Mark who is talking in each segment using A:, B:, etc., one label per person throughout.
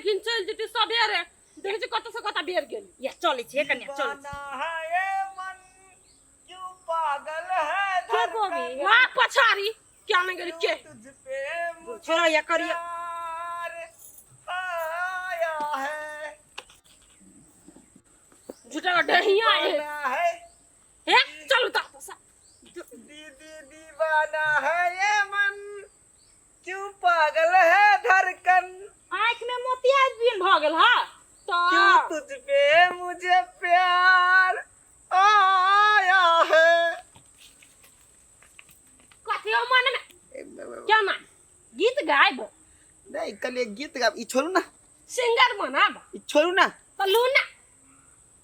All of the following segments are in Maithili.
A: लेकिन चलि जेती सबेरे देखै छी कतऽ से कतऽ बेर गेल।
B: या चलै छी हे कन्या, चलै छी। के गोबी?
A: वाह पछाड़ी क्या नहीं गेली के
B: छोड़ा या करिया।
A: झूठा का ढहिया है हे चलू ता
C: दीदी दीवाना है ये मन क्यों पागल है धड़कन
B: आँखि में मोतिया बिन भऽ गेल हा
A: तो
C: क्यों तुझ पे मुझे प्यार आया है।
A: कथी हो मन में क्या ना गीत गायब?
C: नहीं कल एक गीत गाब, ई छोड़ू ना।
A: सिंगर बनाब।
C: ई छोड़ू ना।
A: तो लू ना।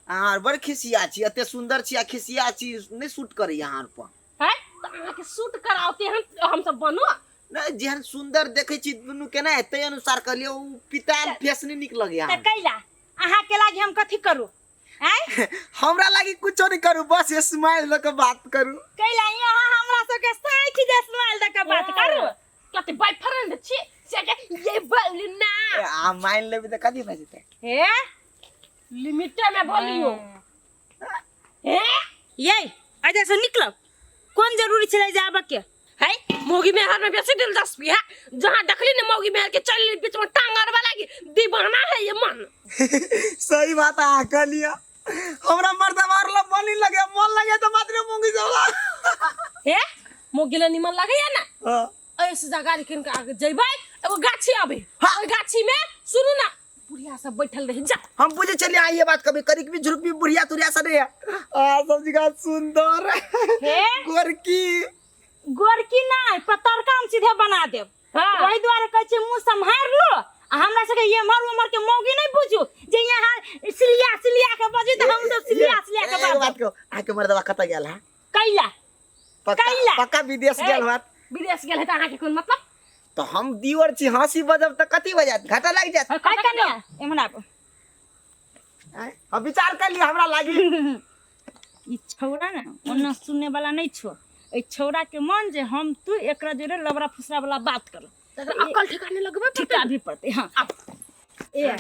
C: अहाँ बड़ खिसिया छी, एते सुंदर छी आ खिसिया छी, नहीं सूट करे अहाँ पर।
A: है तो अहाँ के सूट करावते हम सब बनो।
C: नहीं जेहन सुंदर देखे छी दुनू के ना ते अनुसार कहलिए उ पिताल फेस नहीं निक लगे
B: त
C: अहाँ।
B: कैला अहाँ के लागी हम कथी करू? आय
C: हमरा लागी कुछो नहीं करू, बस स्माइल ल के बात करू।
B: कैला यहाँ हमरा सबके साथी जे स्माइल the के बात करू।
A: कते बॉयफ्रेंड छी से के ये बोल ना।
C: आ मान लेबे त कथी भए जेतै?
B: हे
A: लिमिट में बोलियो। हे
B: ये अजय से निकलब कोन जरूरी छलै जाबे के?
A: है मौगी मेहर में बेसी दिलचस्पी है, जहाँ देखली ने मौगी मेहर के चल बीच में टांग अड़वा लागी, दीवाना है ये मन।
C: सही बात अहाँ कहलिए, हमरा मर्दवा आर ला मन नहीं लगे, मन लगे तो मात्र मौगी सब।
A: हे मौगी ला निमन लगे या ना?
C: हां।
A: ऐसे जगह लेकिन के आगे जइबै एगो गाछी आबे, ओइ गाछी में सुनू ना बुढ़िया सब बैठल रहे जा।
C: हम बुझे चलिए आई ये बात कभी करीक भी झुरुक भी बुढ़िया तुरिया सब रहे। आ सब जगह सुंदर।
B: हे?
C: गोरकी।
B: गोरकी नहीं, पतरका हम सीधे बना देब।
A: हाँ।
B: वही दुआरे कहै छियै मुंह सम्हार लो, आ हमरा सबके एम्हर उम्हर के मौगी नहीं बुझू जे यहाँ सिलिया सिलिया के बजू तऽ हम सब सिलिया सिलिया के
C: एगो
B: बाजू।
C: बात कहो, अहाँके मर्दवा कतऽ गेल है?
B: कैला?
C: पक्का
B: कैला?
C: पक्का विदेश गेल होत।
A: विदेश गेल है तऽ अहाँके कोन मतलब?
C: तो हम दिवर छी, हंसी बजब तऽ कथी भऽ जायत, घाटा लागि जायत।
B: है कन्या, एम्हर आबू।
C: आँय, हम विचार कर लिअ, हमरा लागी।
B: ई छौड़ा ने ओना सुने वाला नहीं छो, एहि छौड़ा के मन जे हम तू एकरा जोरे लबड़ा फुसरा वाला बात कर,
A: तकरा अकल ठिकाने लगबे पड़तै।
B: ठिका भी पड़तै। हाँ। ए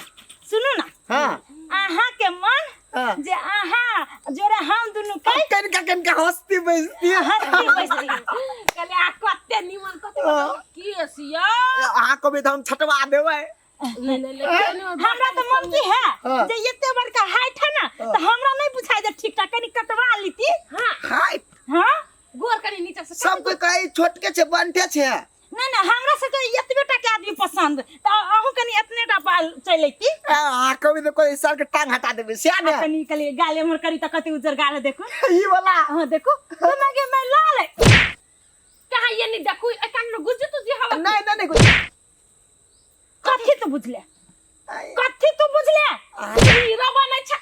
B: सुनू ना।
C: हाँ।
B: अहाँ के मन
C: हाँ।
B: जे अहाँ जोरे हम दुनू के
C: कनिका कनिका हंसती बैसती।
B: हंसती बैसती।
A: कहले आ कते निमन कते
C: हाँ।
A: की हसिया।
C: अहाँ कहबै तऽ हम छटवा देबै।
A: नहीं, नहीं, नहीं, नहीं, नहीं,
B: हमरा तऽ मन की है
C: हाँ।
B: जे एते बड़का हाइट है ना
C: हाँ।
B: तऽ हमरा नहीं बुझाइ दे ठीक ठाक, कनी कटवा लीती।
A: हाँ।
C: हाइट?
B: हाँ।
A: गोर कनी नीचा से
C: सब कोई कहै छोटके छै, बंठे छै।
B: नहीं नहीं, हमरा से तो एतबे टा के आदमी पसंद, तऽ अहूँ कनी एतने टा बाल चलि अयती।
C: अहाँ कहबै तऽ कोई साल के टांग हटा देबै, सएह ने?
B: आ कनी कहलियै गाल एम्हर करी तऽ कते उज्जर गाल है, देखू।
C: ई वाला?
B: हाँ, देखू। तऽ मागे मैं लाल है।
A: कहाँ ये नहीं देखू, ए कान में गुज्जी तुज्जी हवा।
C: नहीं, नहीं, नहीं, गुज्जी।
B: कथी तू बुझले? कथी तू बुझले?
A: ई रवा नहीं छा।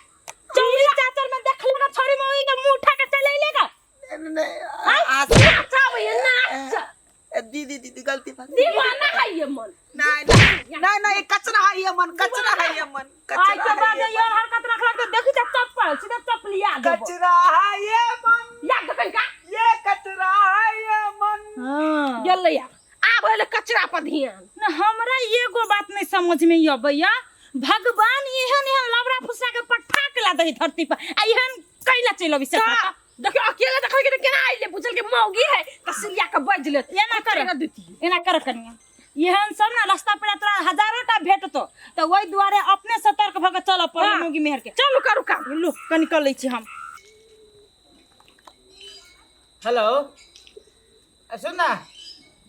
B: चौरी चाचर में देख लेगा, छोरी में ओई के मुंह उठा के चले लेगा।
C: नहीं, नहीं,
A: हाँ?
C: आ,
A: नाच आबै है, नाच।
C: ए, दीदी, दीदी, गलती भऽ गेल।
A: दीवाना है ये मन।
C: नहीं, नहीं, नहीं, नहीं, ये कचरा है ये मन, कचरा है ये मन, कचरा
B: आइ के बाद
C: है ये
B: ये
C: मन।
B: हरकत रखला तो देखी त चप्पल, सीधा चप्पल याद देबो।
C: कचरा है ये मन।
A: याद देखै का?
C: ये कचरा है ये मन।
B: हाँ।
A: गेलै यार। आब एलै कचरा पर ध्यान।
B: न, हमरा एगो बात नहीं समझ में अबैया, भगवान एहन एहन लबड़ा फुसरा के पठा के ला दही धरती पर, आ एहन कैला चलि अबै से
A: का? देखियो अकेले देखल के केना आइले, बुझल के मौगी है त सिलिया के बज लेत।
B: एना कर।
A: केना देती?
B: एना कर कनिया, एहन सब ना रास्ता पर तोरा हजारों टा भेटतो, त ओहि दुआरे अपने सतर्क भ के चलऽ पड़त
A: हाँ।
B: मौगी मेहर के।
A: चलू करू काम।
B: लू कनि कर लै छी हम।
D: हेलो, आ सुन ना,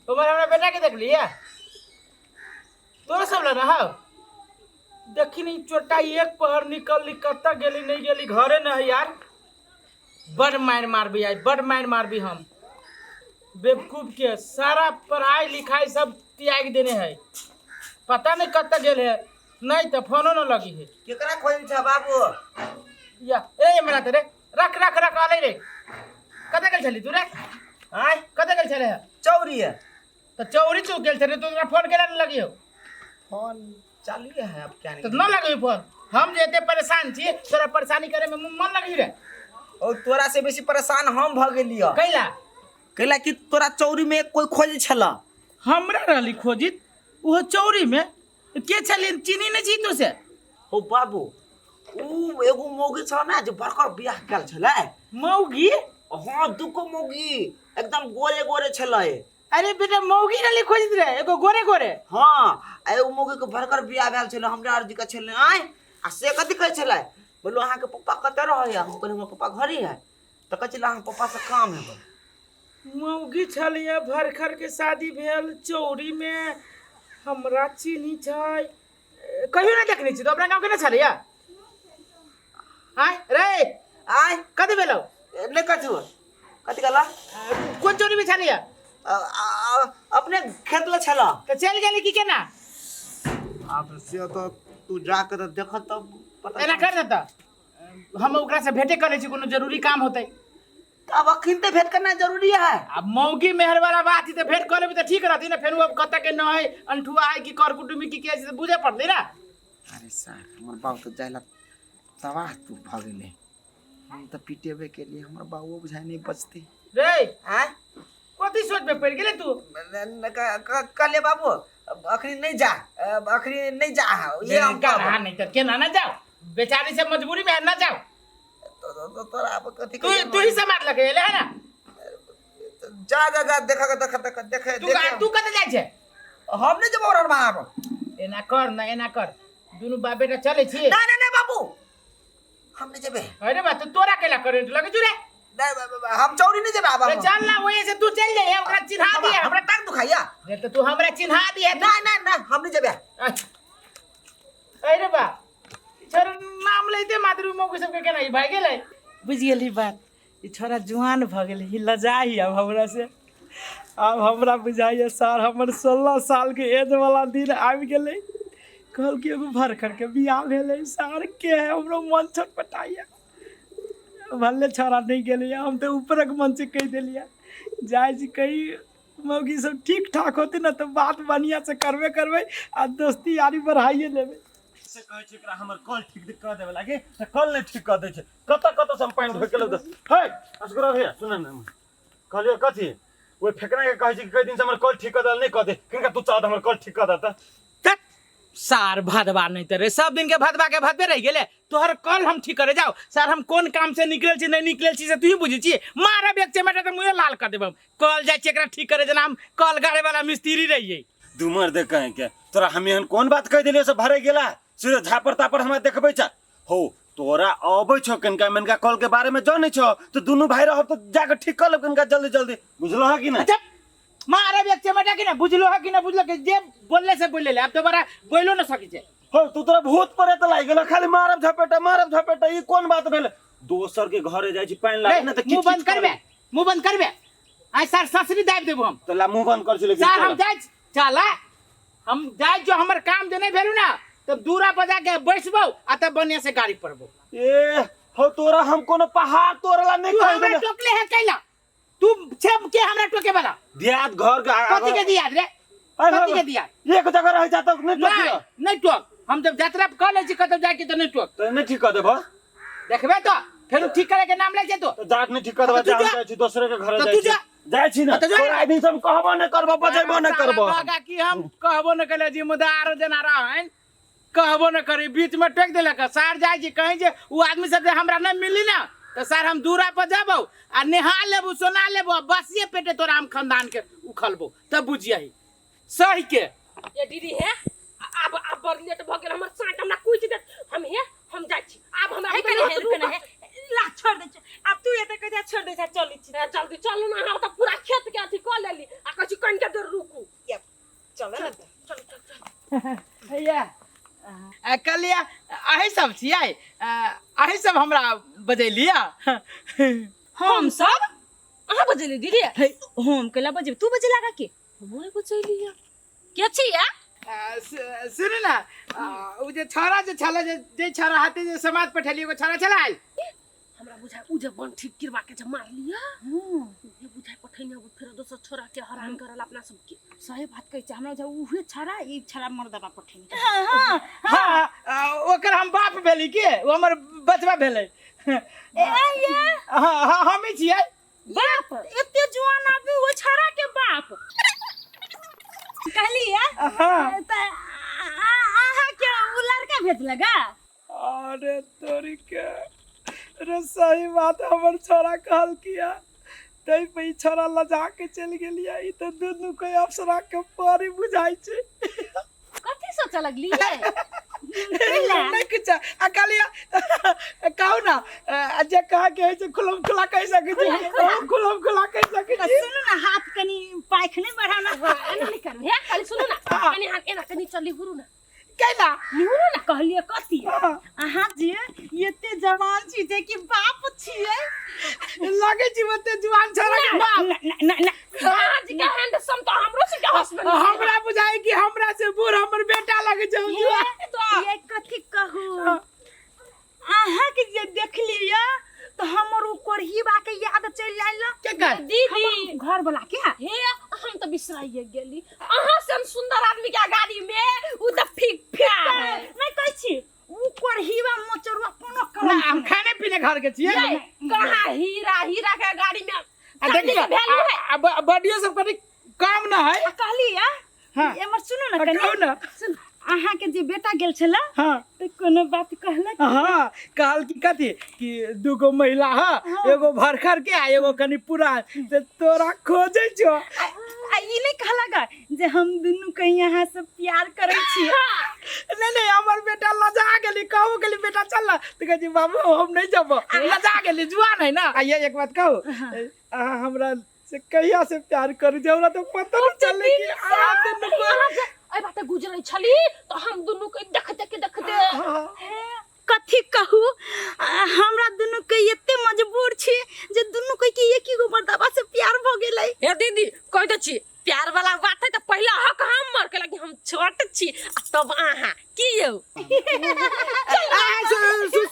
D: उमर हमरा बेटा के देख लिया तोरा सब लग रहा देखी नहीं चोटा एक पहर निकल कत गेली नहीं गेली घरे न है यार। बड़ मार मारबी आई, बड़ मार मारबी हम बेवकूफ के। सारा पढ़ाई लिखाई सब त्याग देने है, पता नहीं कत गेल है, नहीं तो फोनो न लगी है।
C: केकरा खोजै छ बाबू?
D: या ए मेरा तेरे रख रख रख आले रे। कत गेल छली तू रे?
C: आय
D: कत गेल छले?
C: चौरी है।
D: तो चौरी चौक गेल छले, तो तोरा फोन केला न लगी हो?
C: फोन चालू है अब क्या
D: तो न लगी फोन। हम जे एते परेशान छी, तोरा परेशानी करे में मन लगी रे।
C: और तोरा से बेसी परेशान हम भ गेलियो।
D: कैला?
C: कैला कि तोरा चौरी में कोई खोजे छला।
D: हमरा रहली खोजित उहो चौरी में। के छलियै चिन्ही नहि छी तू से
C: हो बाबू ऊ एगो मौगी छल ने जे बड़कर बियाह कयल छलै
D: मौगी
C: हाँ दुगो मौगी एकदम गोरे गोरे छलै
D: अरे बेटा मौगी रहली खोजैत रहे एगो गोरे गोरे
C: हाँ आ एगो मौगी के बड़कर बियाह भेल छलै हमरा आर जी के छलै आँय आ से कथी कहै छलै बोलो अहाँके पप्पा कतऽ रहैया हम कहलियै हमर पप्पा घरे है तऽ कहै छलै अहाँके पप्पा से काम है
D: मौगी छलियै भरखर के शादी भेल चौरी में हमरा चिन्ही छै कहियो नहि देखने छी तो अपना गाँव के नहि छलैया आय रे
C: आँय
D: कथी भेलौ
C: नहि कथी कथी कहला
D: कोन चोरी में छलैया
C: अपने खेत ले छला
D: तऽ चलि गेली की केना
C: आब से तऽ तू जाके तऽ देख तब पता
D: एना कर देता हम ओकरा से भेटे करै छी कोनो जरूरी काम होतै
C: आब अखन तऽ भेंट करना जरूरी है
D: अब मौगी मेहर वाला बात ही तऽ भेंट कऽ लेबै तऽ ठीक रहती ने फेर अब कतऽ के न है अनठुआ है कि कर कुटुम्बी की के है से बुझे पड़तै ना
C: अरे साहब हमर बाप तऽ जाय ला तबाह तू भऽ गेलै हम तऽ पिटेबे केलिए हमर बाबुओ बुझाइ नहि बचतै
D: रे
C: आँय
D: कथी सोच में पड़ि गेलै तू
C: कहलिए बाबू अखनी नहीं जा अखनी नहीं जा ये हम
D: कहा नहीं तऽ केना ना जाओ बेचारी से मजबूरी में है ना जाओ
C: तोरा अब कथी
D: तू तू ही समाज लगे एले है ना
C: जा जा जा देख देख देख देख
D: तू तू कतऽ जाइ छै
C: हम नहीं जब और बाप
D: एना कर ना एना कर दुनू बाप बेटा चलै छी
C: ना ना ना बाबू हम नहीं जेबे
D: अरे बा तो तोरा केला करेंट लगे छु रे
C: नहीं हम चौरी नहीं जेबे आब
D: रे चल ना वही से तू चल जाइए ओकरा चिन्हा दिए
C: हमरा टांग दुखाइया
D: रे तो तू हमरा चिन्हा दिए
C: ना ना ना हम नहीं जेबे
D: अरे बा छोरा नाम लेते मातृ मौकी सबके केना ई भाग गेलै
E: बुझि गेली बात ई छोरा जुआन भऽ गेलै ई लजाइ आब हमरा से आब हमरा बुझाइए सर हमर 16 सालके एजवला दिन आबि गेलै कहलकै एगो भरखरके बियाह भेलै सर के है हमरो मन छटपटाइए भले छोरा नहि गेलैए हम तऽ ऊपरक मनसँ कहि देलियै जाइ छी कही मौगी सब ठीक ठाक होतै ने तऽ बात बढ़िआँसँ करबे करबै आ दोस्ती यारी बढ़ाइए लेबै
F: से कहै छै एकरा हमर कल ठीक कऽ देबे लागी तऽ कल नहि ठीक कऽ दै छै कतऽ कतऽ से हम पानि ढोकि लेब हे असगुरा भैया सुन ने कहलियै कथी ओहि फेकना के कहै छै कि कई दिन से हमर कल ठीक कऽ देल नहि कऽ दे किनका तू चाहत हमर कल ठीक कऽ देता
D: तत सार भदवा नहीं तरे सब दिन के भदवा के भदवे रह गेले तोहर कल हम ठीक करे जाओ सर हम कोन काम से निकलल छी नहीं निकलल छी से तू ही बुझै छी मारब एक चमेटा तऽ मुँहे लाल कर देब हम कल जाइ छी एकरा ठीक करे जेना हम कल गाड़े वाला मिस्त्री रहियै
F: दुमर दे कहीं के तोरा हम एहन कोन बात कहि देलियै से भरे गेला सीधे झापर तापर हमरा देखबै छ हो तोरा अबै छौ कनिका मेनका कल के बारे में जानै छौ तऽ दुनू भाई रहब तऽ जाके ठीक कऽ लेब कनिका जल्दी जल्दी बुझलो है कि नहि
D: अच्छा मारब एक चमेटा कि ना बुझलो है कि ना बुझलो कि जे बोलले से बोलले अब दोबारा बोलो ना सकी छे
F: हो तू तोरा भूत परे तऽ लागि गेल खाली मारब झपेटा मारब झपेटा ई कोन बात भेल दोसर के घरे जाइ छी पानि लागे ने तऽ
D: मुंह
F: किच
D: बंद
F: किच
D: करबे
F: करे।
D: मुंह बंद करबे आइ सर ससरी दाबि देबो हम
F: तऽ ला मुंह बंद कर छी लेकिन
D: सर हम
F: तोरा।
D: जाइ चला हम जाइ जो हमर काम जे नहीं भेलु ना तब दूरा पर जाके बैसबो आ तब बढ़िया से गाड़ी पड़बो
F: ए हो तोरा हम कोनो पहाड़ तोड़ला नहीं
D: तू
F: कहि
D: हमरा
F: देले
D: टोकले है कैला तू छे के हमरा टोके वाला
F: दियाद घर के
D: कथी के दियाद रे कथी के दियाद
F: एक जगह रह जाता नहीं
D: नहीं
F: टोकियो
D: नहीं टोक हम जब यात्रा कर ले छी कतौ जाके तो नहीं टोक
F: तो नहीं ठीक कर देबो
D: देखबे तो फेर ठीक करे के नाम ले जे तो
F: तो जात नहीं ठीक कर देबो
D: तो तू
F: हम
D: जा।
F: जाइ छी दोसरे के घर
D: तो
F: जाइ
D: तू
F: छी
D: जा।
F: जाइ छी ना
D: तो जा।
F: तोरा आदमी सब कहबो नहीं करबो बजेबो नहीं करबो
D: बागा की हम कहबो न कले जिम्मेदार जना रहन कहबो न करी बीच में टोक देलक सार जाइ छी कहीं जे उ आदमी सब जे हमरा नहीं मिली ना तो सर हम दूरा पर जाबो आ नहा लेबो सोना लेबो आ बसिए पेटे तोरा हम खानदान के उखलबो तब बुझियही सही के
A: ये दीदी हे आब आब बड़ लेट भऽ गेल हमर साँट हमरा कुचि देत हम हे हम जाइ छी आब हमरा
B: हे कने हे रुक ने हे ला छोड़ दे आब तू एते कह छोड़ दे चल छी
A: जल्दी चलू ना हम तऽ पूरा खेत के अथी कऽ लेली आ कहै छी कनिके देर रुकू
B: चल ना
A: चलू चलू चलू
D: भैया कहलियै अहीं सब छियै अहीं सब हमरा बजेलियै
B: हम सब
A: अहाँ बजेली दीदी
B: हे हम केला बजेब तू बजे लागा के
A: हम बजेली के छियै
D: सुनू ने ओ जे छौड़ा जे छलै जे छौड़ा हाथे जे समाज पठेलियै एगो छौड़ा छलै आयल
A: हमरा बुझाय उ जे बन ठीक किरबा के जे मार लिया उहे बुझाय पठैने अब फेर दोसर छोरा के हरान करल अपना सबके
B: सही बात कहै छै हमरा बुझाय उहे छौड़ा ई छौड़ा मर्दबा पठेने
D: हाँ हाँ ओकर हम बाप भेली के ओ हमर बचबा भेलै
B: ए ये
D: हाँ हाँ हम ही छियै
B: बाप एते जुआन आदमी ओ छौड़ा के बाप कहली
D: हाँ
B: त अहाँ के उ लड़का भेजलक
E: अरे तोरी के रे सही बात हमर छोरा कहल किया तै पे ई छोरा लजा के चलि गेलिया ई तऽ दुनू के अप्सरा के परी बुझाइ छै
A: कथी सोचऽ लगली ये
E: नहि किछु आ कहलियै कहू ना आ जे कह के होइ छै खुलम खुला कहि सकै छी हम खुलम खुला कहि सकै छी
B: सुनू ना हाथ कनी पाइख नहीं बढ़ाना
A: हाँ, एना नहीं करू हे खाली सुनू ना कनी हाथ एना कनी चली घुरू ना
E: कैला
B: निहुरू ना कहलिए कथी
E: हाँ।
B: अहाँ जे एते जवान छी जे कि बाप छियै
E: लगै छी ओते जुआन छोरा के बाप
B: ना ना ना ना
A: अहाँ जी के हैंडसम तो हमरो से के हस्बैंड
E: हमरा बुझाइ कि हमरा से बूढ़ हमर बेटा लगै छै हम जुआन
B: तो ये कथी कहू अहाँ के जे देखलियै तो हमर उ कोरहीबा के याद चलि आयल
E: केकर
A: दीदी
B: घर वाला के
A: हे हम तो बिसराइए गेली अहाँ सन सुंदर आदमी के गाड़ी में उ त फिक फिक है
B: नहीं कहै छी उ कोरहीबा मोचरुआ कोनो
E: ना
B: काम
E: हम खाने पीने घर के छियै
A: ये कहाँ हीरा हीरा के गाड़ी में
E: आ देखिए
A: चांदी के वैल्यू है
E: बॉडियो सब कनी कम ना है
B: आ कहलियै
E: हाँ।
B: एमर सुनू ना
E: आ,
B: कनी
E: कहू ना
B: सुन अहाँ के जे बेटा गेल छला
E: हाँ
B: तऽ कोनो बात कहलक
E: हाँ कहल की कथी कि दूगो महिला ह एगो भरखर के आ एगो कनी पुरान ते तोरा खोजे छो
B: आ ई नहि कहलक जे हम दुनू कहीं अहाँ से प्यार करै छी
E: नहीं नहीं हमर बेटा लजा गेली कहू गेली बेटा चल ना तो कहै छी बाबू हम नहीं जब लजा गेली जुआन है ना आ ये एक बात कहू अहाँ हमरा से कहिया से प्यार करू जे हमरा तो पता नहीं चले कि अहाँ दुनू को
A: अहाँ जे एहि बाटे गुजरै छली तऽ हम दुनू के देखते के देखते
E: हाँ।
B: कथी कहू हमरा दुनू के एते मजबूर छी जे दुनू के कि एक ही गो मर्दबा से प्यार भ गेलै
A: हे दीदी कह दै छी प्यार वाला बात है तऽ पहिला हक हमर के लगी हम छोट छी आ तब अहाँ की यौ
E: आ,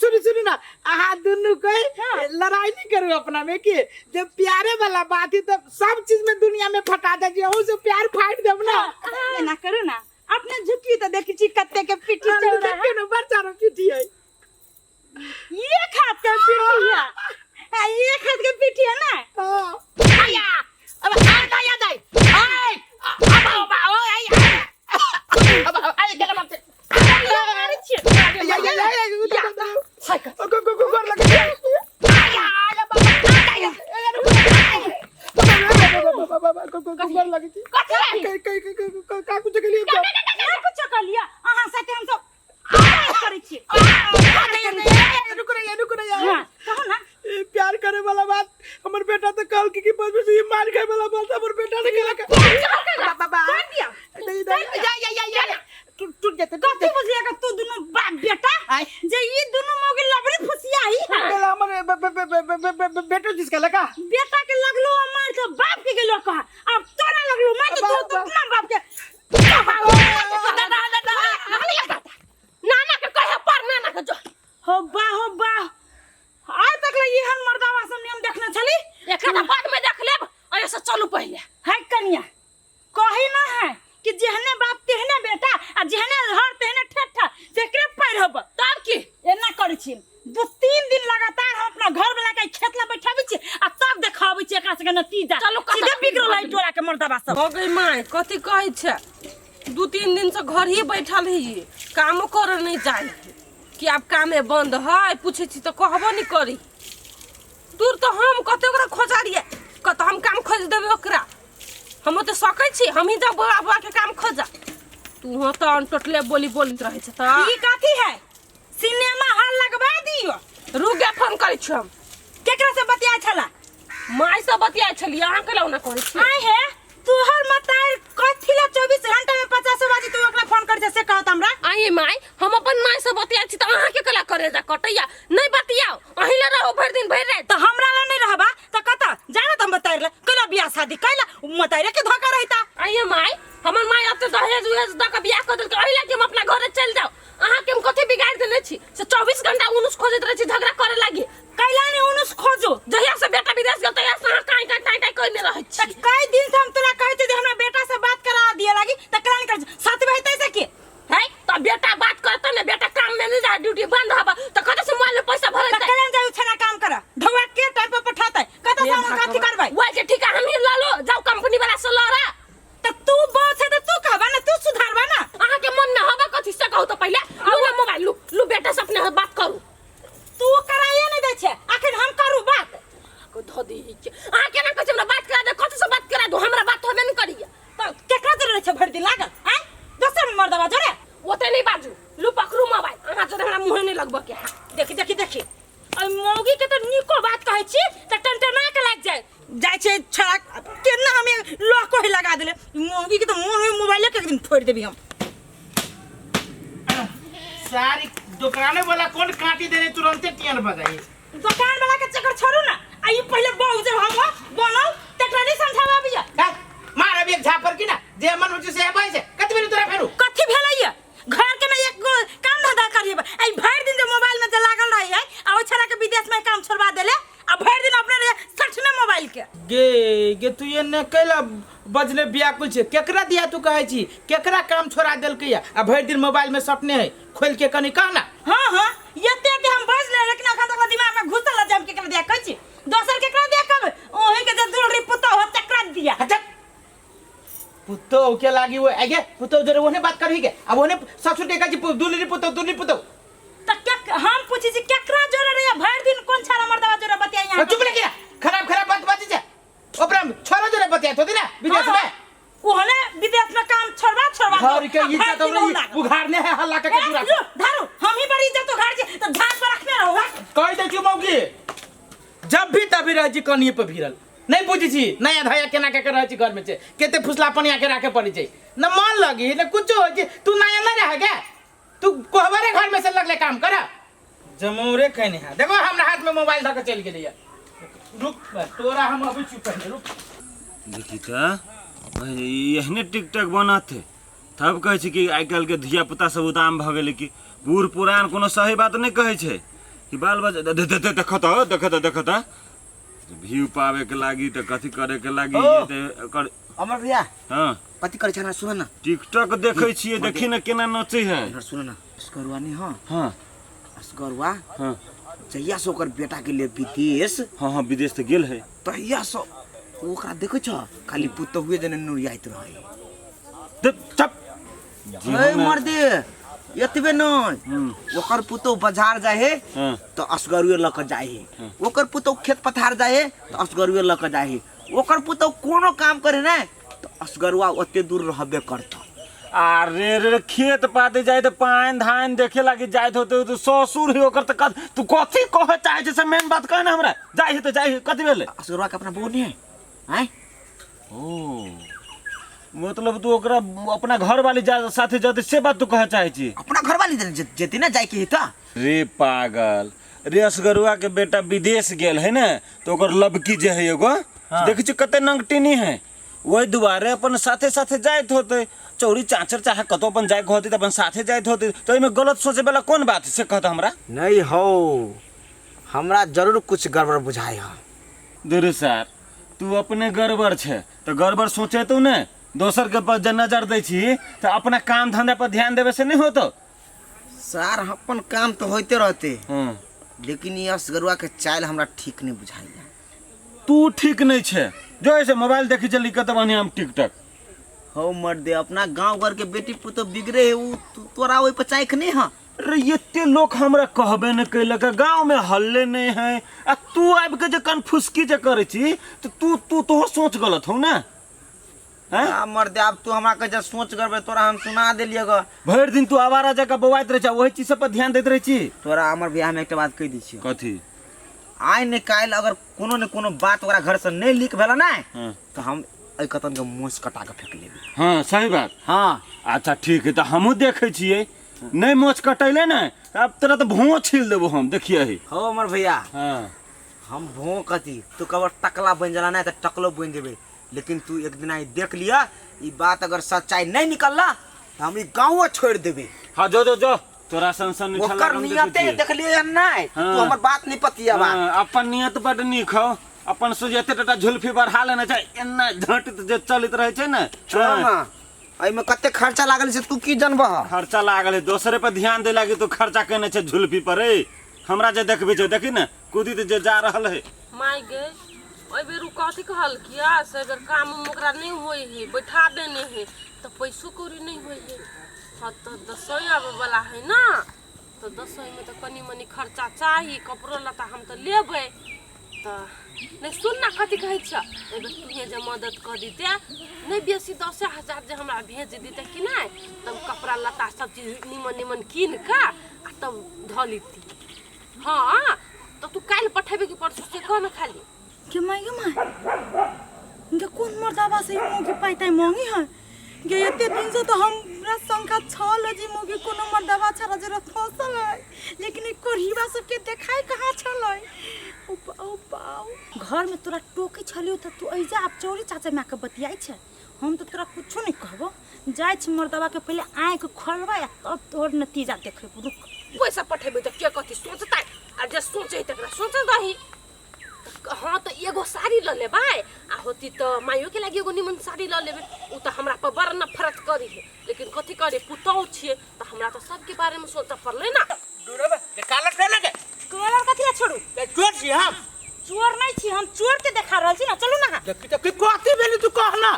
E: सुनू सुनू ना अहाँ दुनू के लड़ाई नहीं करू अपना में कि जब प्यारे वाला बात है तब सब चीज में दुनिया में फटा दे अहू से प्यार फाड़ देब ना
B: एना करू ना अपने झुकी तऽ देखै छी कते के पिट्ठी चल रहा है
E: देखियौ ना बड़ सारा पिट्ठी है
B: एक हाथ के पिट्ठी है आ, एक हाथ के पिट्ठी है ना
E: हाँ।
D: आया अब आ दाया दाई आय अब अब ओ आई अब आई गेल बाप
E: या या या या उतर, उतर, उतर। ओ, गो, गो, गो, गोर लगे
D: आया आया बाबा आया
E: बाबा, बाबा, बाबा, गो, गो, गो, गोर लगे छी।
A: कथी
E: कई कई कई कई कई का कुछ के लिए
B: ना कुछो कहलियै अहाँ साथे हम सब प्यार करै छी
E: रुक रे रुक रे
B: हाँ कहू ना
E: ई प्यार करे वाला बात हमर बेटा तो कहल कि बस बस ये मार खाए वाला बात हमर बेटा ने कहलक
D: बाबा
B: कर दिया
E: नहीं नहीं
D: या या या या टूट टूट जेते टूट
B: कथी बुझलियै कि तू दुनू बाप बेटा
D: आय।
B: जे ई दुनू मौगी लबड़ी फुसिया ही है
E: कहला हमर बेटो जिसका लगा
B: बेटा के लगलो मार के बाप के गेलो कह अब तोरा लगलो मार के तू तो अपना बाप के
A: दादा दादा नाना के कहे पर नाना के जो
B: हो बा हो बा आइ तक ले एहन मर्दावा सब नियम देखने छली
A: एकरा तऽ बाद में देख लेब और से चलू पहिले
B: है कनिया कही ना है कि जेहने बाप तेहने बेटा आ जेहने हर तेहने ठेठा तेकरे पैर होब
A: तब की
B: एना करै छी दू तीन दिन लगातार हम अपना घर वाला के खेत ला बैठाबै छी आ तब देखाबै छी एकरा सबके नतीजा
A: चलू, कतऽ
B: सीधे बिगड़ल है टोला के मर्दावा सब
A: हो गई माय कथी कहै छै दू तीन दिन से घर ही बैठल ही कामो करे नहीं जाइ कि आब कामे बंद है पूछे छी तऽ कहबो नहीं करी दूर तऽ हम कते ओकरा खोजलियै कतऽ हम काम खोज देबै ओकरा हम तऽ सकै छी हमही जाउ बौआ बौआ के काम खोजा तू हो तऽ अनटोटले बोली बोलैत रहै छै तऽ
B: ई कथी है सिनेमा हॉल लगवा दियो
A: रुक गे फोन करै छी हम
B: केकरा से बतिया छला
A: माय से बतियाइ छलियै अहाँ केला ओना करै छी
B: आय हे तोहर मतार कथी ला 24 घंटा में 50 बाजी तू ओकरा फोन कर से कहत हमरा
A: आइए माय हम अपन माय से बतियाइ छी तऽ अहाँ के केला करे जा कटैया नहीं बतियाओ अहीं ला रहो भरि दिन भरि राति
B: तो हमरा ला नहीं रहबा त कत जाना त हम बताइर ला कैला बियाह शादी कैला मतारे के धोखा रहिता
A: आइए माय हमर माय एते दहेज उहेज दऽ के बियाह कऽ देलकै एहि लागी हम अपना घरे चलि जाउ अहाँके हम कथी बिगाड़ि देने छी से 24 घंटा उनुस खोजैत रहै छी झगड़ा करे लागी
B: कैला ने उनुस खोजो
A: जहिया से बेटा विदेश गेल तहिया से अहाँ काँय काँय टाँय टाँय कयने रहै
B: त
A: छी
B: कई दिन से हम तोरा कहै छियै जे हमरा बेटा से बात करा दिए लागी त कैला नहीं करै साथ में हेतै से की
A: है तऽ बेटा बात करतै ने बेटा काम में नहीं जा ड्यूटी बंद हबा तऽ कतऽ से मोबाइल में पैसा
B: त
A: भरेतै धऽ दै है के। अहाँ केना कहै छी हमरा बात करा दे, कथी से बात करा दू, हमरा बात होबे नहि करैया।
B: तऽ केकरा जोरे रहै छै भरि दिन लागल आँय? दोसर मर्दबा जोरे?
A: ओते नहि बाजू, लू पकड़ू मोबाइल, अहाँ जोरे हमरा मुँहे नहि लगबऽ के है।
B: देखी देखी देखी, एहि मौगी के तऽ नीको बात कहै छी तऽ टनटना के लागि जाय जाइ छै। छड़ा केना हमे लह कहि लगा देले मौगी के, तऽ मोन में मोबाइले के एक दिन फोड़ि देबी हम।
D: सारी दुकाने वाला कौन काटी देने तुरंते टियन बजाई।
B: दोकान वाला के चक्कर छोड़ू ना, आ ई पहिले बहु जे हम बनल तकरा नहीं समझावा बिया।
D: मार अभी एक झापर की ना जे मन हो से आबै छै। कत बेर तोरा फेरू
B: कथी भेलैया? घर के ना एक गो काम धंधा करिए, आई भरि दिन जे मोबाइल में जे लागल रही है, आ ओइ छड़ा के विदेश में काम छोड़वा देले, आ भरि दिन अपने रहे सठने मोबाइल के।
D: गे गे तू ये ने कैला बजले व्याकुल छै? केकरा दिया तू कहै छी? केकरा काम छोड़ा देलकै या आ भरि दिन मोबाइल में सपने है खोल के? कनी कह ना।
B: हाँ हाँ, एते एते हम बजले, लेकिन अखन तक दिमाग में घुसल जे हम केकरा दिया कहै छी। दोसर केकरा दिया कहबै? ओही के जे दुलरी पुतोह हो तकरा दिया।
D: अच्छा, पुतोह के लागी वो आगे पुतोह जरे ओने बात करही के, अब ओने ससुर के कहै छी दुलरी पुतोह दुलरी पुतोह।
B: त के हम पूछी छी केकरा जोरे रहे भरि दिन, कोन छाड़ा मर्दवा जोरे बतियाई यहाँ?
D: चुप रह, खराब खराब बात बाजी छै। ओकरा छोरा जोरे बतिया थोड़ी ना विदेश में।
B: ओहने विदेश में काम छोड़वा छोड़वा
D: घर के इज्जत हमरा उघारने है हल्ला के दूरा।
B: धारू हम ही बड़ी इज्जत उघार छी त धार पर रखने रहो।
D: कह दै छी मौगी, जब भी तभी रहै छी कनिए पर भिरल, नहीं बुझै छी नया धया केना के रहै छी घर में छै, केते फुसला पनिया के राखे पड़ै छै, न मन लगी न कुछो होइ छै। तू नया न रह गे, तू कोहबरे घर में से लगले काम कर जमौरे कहने है। देखो हमरा हाथ में मोबाइल धऽ के चलि गेलैया। रुक तोरा हम अबै छी, पहिले रुक।
F: देखी तऽ एहने टिकटक बनत है तब कहै छै कि आइ काल्हिके धिया पुता सब उदाम भऽ गेलै, कि बूढ़ पुरान कोनो सही बात नहि कहै छै कि बाल बच्चा देख तऽ देख तऽ देख तऽ व्यू पावे के लागी तऽ कथी करे के लागी।
C: ओ।
F: तऽ एकर
C: अमर भैया।
F: हाँ।
C: कथी करै छै? सुन ना।
F: टिकटक देखै छियै, देखी ने केना नचै है।
C: इधर सुन ना, असगरुआ नहीं? हाँ।
F: हाँ।
C: असगरुआ।
F: हाँ।
C: जहिया से ओकर बेटा के लिए विदेश।
F: हाँ हाँ, विदेश तऽ गेल है।
C: तहिया से ओकरा देखै छ खाली पुतहुए जेना नुरियाइत रहे।
F: चुप।
C: ए मर्दे, एतबे नहीं, ओकर पुतोह बाजार जाए है तो असगरुए लऽ के जाए है, ओकर पुतोह खेत पथार जाए है तो असगरुए लऽ के जाए है, ओकर पुतोह कोनो काम करे ने तो असगरुआ ओते दूर रहबे करता।
F: अरे रे, खेत पाते जाए तऽ पानि धान देखे लागी जाइत होते तो ससुर है ओकर, तऽ तू कथी कहे चाहे छै से मेन बात कह ना हमरा। जाइ है तऽ जाइ है, कथी भेलै?
C: असगरुआ के अपना बहू नहीं है आँय?
F: ओ मतलब तू ओकरा अपना घर वाली जा साथे जते से बात तू कहे चाहे छी?
C: अपना घर वाली जेती ना, जाए के है तऽ।
F: रे पागल रे, असगरुआ के बेटा विदेश गेल है ने तो ओकर लबकी जे है एगो, देखै छी कते नंगटिनी है, ओहि दुआरे अपन साथे साथे जाइत होते, चौरी चाचर चाहे कतौ अपन जाइके होते तऽ अपन साथे जाइत होते, तऽ एहिमे गलत सोचे वाला कोन बात है से कहत हमरा।
C: नहीं हो, हमरा जरूर कुछ गड़बड़ बुझाई है।
F: दुरु सर, तू अपने गड़बड़ छै तऽ गड़बड़ सोचेतौ ने, दोसर के पर जे नजर दै छी तऽ अपना काम धंधा पर ध्यान देवे से नहीं होतो।
C: सर, अपन काम तो होते रहते,
F: हम्म
C: लेकिन ये असगरुआ के चाल हमरा ठीक नहीं बुझाइया।
F: तू ठीक नहीं छै, जो ऐसे मोबाइल देखी चली कत बढ़िया हम टिकटक।
C: हो मर्दे, अपना गांव घर के बेटी पुतोह बिगड़े है, उ तोरा ओहि पर चाइख नहीं है?
F: रे एते लोग हमरा कहबे न कैलक, गांव में हल्ले नहीं है, आ तू आबि के जे कन्फुसकी जे करै छी तऽ तू तू तोहर सोच गलत हौ ना? हैं?
C: आ मर्दे, आब तू हमरा कहे जे सोच करबे, तोरा हम सुना देलियै ग।
F: भरि दिन तू आवारा जकाँ बौआइत रहै छै, ओहि चीज सब पर ध्यान दैत रहै छी।
C: तोरा हमर बियाह में एकटा बात कहि दै छियौ।
F: कथी?
C: आइ ने काल्हि अगर कोनो ने कोनो बात ओकरा घर से नहीं लीक भेल ना तऽ हम एहि कतन के मोछ कटा के फेंक लेबै।
F: हाँ सही बात।
C: हाँ।
F: अच्छा ठीक है, तऽ हमहूँ देखै छियै, नहीं मोछ कटैले ने अब तोरा तऽ भों छील देबो हम, देखिए ही।
C: हो अमर भैया।
F: हाँ।
C: हम भों कथी, तू कबर टकला बनि जाला ना तऽ टकलो बनि जेबै, लेकिन तू एक दिन आई देख लिया, ई बात अगर सच्चाई नहीं निकलला तऽ हम ई गाँवो छोड़ि देबै।
F: हाँ जो जो जो, तोरा सन सन निठल्ला
C: ओकर
F: हम देखै
C: नियते
F: छियै।
C: देखलियै हन नहि।
F: हाँ।
C: तू हमर बात नहीं पतियाबा।
F: हाँ, अपन नियत बड नीक हौ, अपन सोझे एते टाटा झुल्फी बढ़ा लेने छै, एना झटत जे चलैत रहै छै ने।
C: छोड़
F: हाँ।
C: ना, एहिमे कते खर्चा लागल छै तू की जनबह?
F: खर्चा लागल है, दोसरे पर ध्यान दे लागी तो खर्चा केने छै झुल्फी पर। ए हमरा जे देखबे छै, देखी ने कुदी जे जा रहल है।
A: माय गे, ओहि बेर उ कथी कहलकिया से अगर काम उम ओकरा नहीं होइ है, बैठा देने है तऽ पैसो कौड़ी नहीं होइ है। हाँ तऽ दसैँ आबै वाला है ना, तऽ दसैँमे तऽ कनि मनि खर्चा चाही, कपड़ो लत्ता हम तऽ लेबै। तऽ नहि सुन ना कथी कहै छ एहिबेर तूहे जे मदद कऽ दिते नहि बेसी 10,000 जे हमरा भेज दिते कि नहि तब कपड़ा लत्ता सब चीज निमन निमन कीन कऽ आ तब धऽ लिती हँ तऽ तू काल्हि पठेबे कि परसू से कह ने खाली
B: गे माय गे माय गे कोन मर्दाबा से मौगी पाइ ताइ मांगी है गे एते दिन से तो हमरा शंका छल जे मौगी कोनो मर्दाबा छड़ा जरा फसल है लेकिन ई कोढ़ीबा सबके देखाय कहाँ छलै ओ बाउ बाउ घर में तोरा टोके छलियो त तू ऐजा आब चोरी चाचा माय के बतियाइ छै हम तो तोरा कुछो नहीं कहबो जाइ छी मर्दाबा के पहिले आँखि खोलबै आ तब तोहर नतीजा देखेबो रुक
A: पैसा पठेबै तऽ के कथी सोचतै आ जे सोचै तकरा सोचऽ दही हँ तऽ एगो साड़ी लऽ लेबै आ होती तऽ माइयोके लागि एगो निमन साड़ी लऽ लेबै ओ तऽ हमरा पर बड़ नफरत करी है लेकिन कथी करी पुतहु छियै तऽ हमरा तऽ सबके बारेमे सोचऽ पड़लै ने
D: कालर छोड़ लगे
B: कलर कथी ला छोड़ू
D: चोर छी हम
B: चोर नहीं छी हम चोर के देखा रहल छी ना चलू ना
D: देखी तऽ की कथी भेली तू कह ना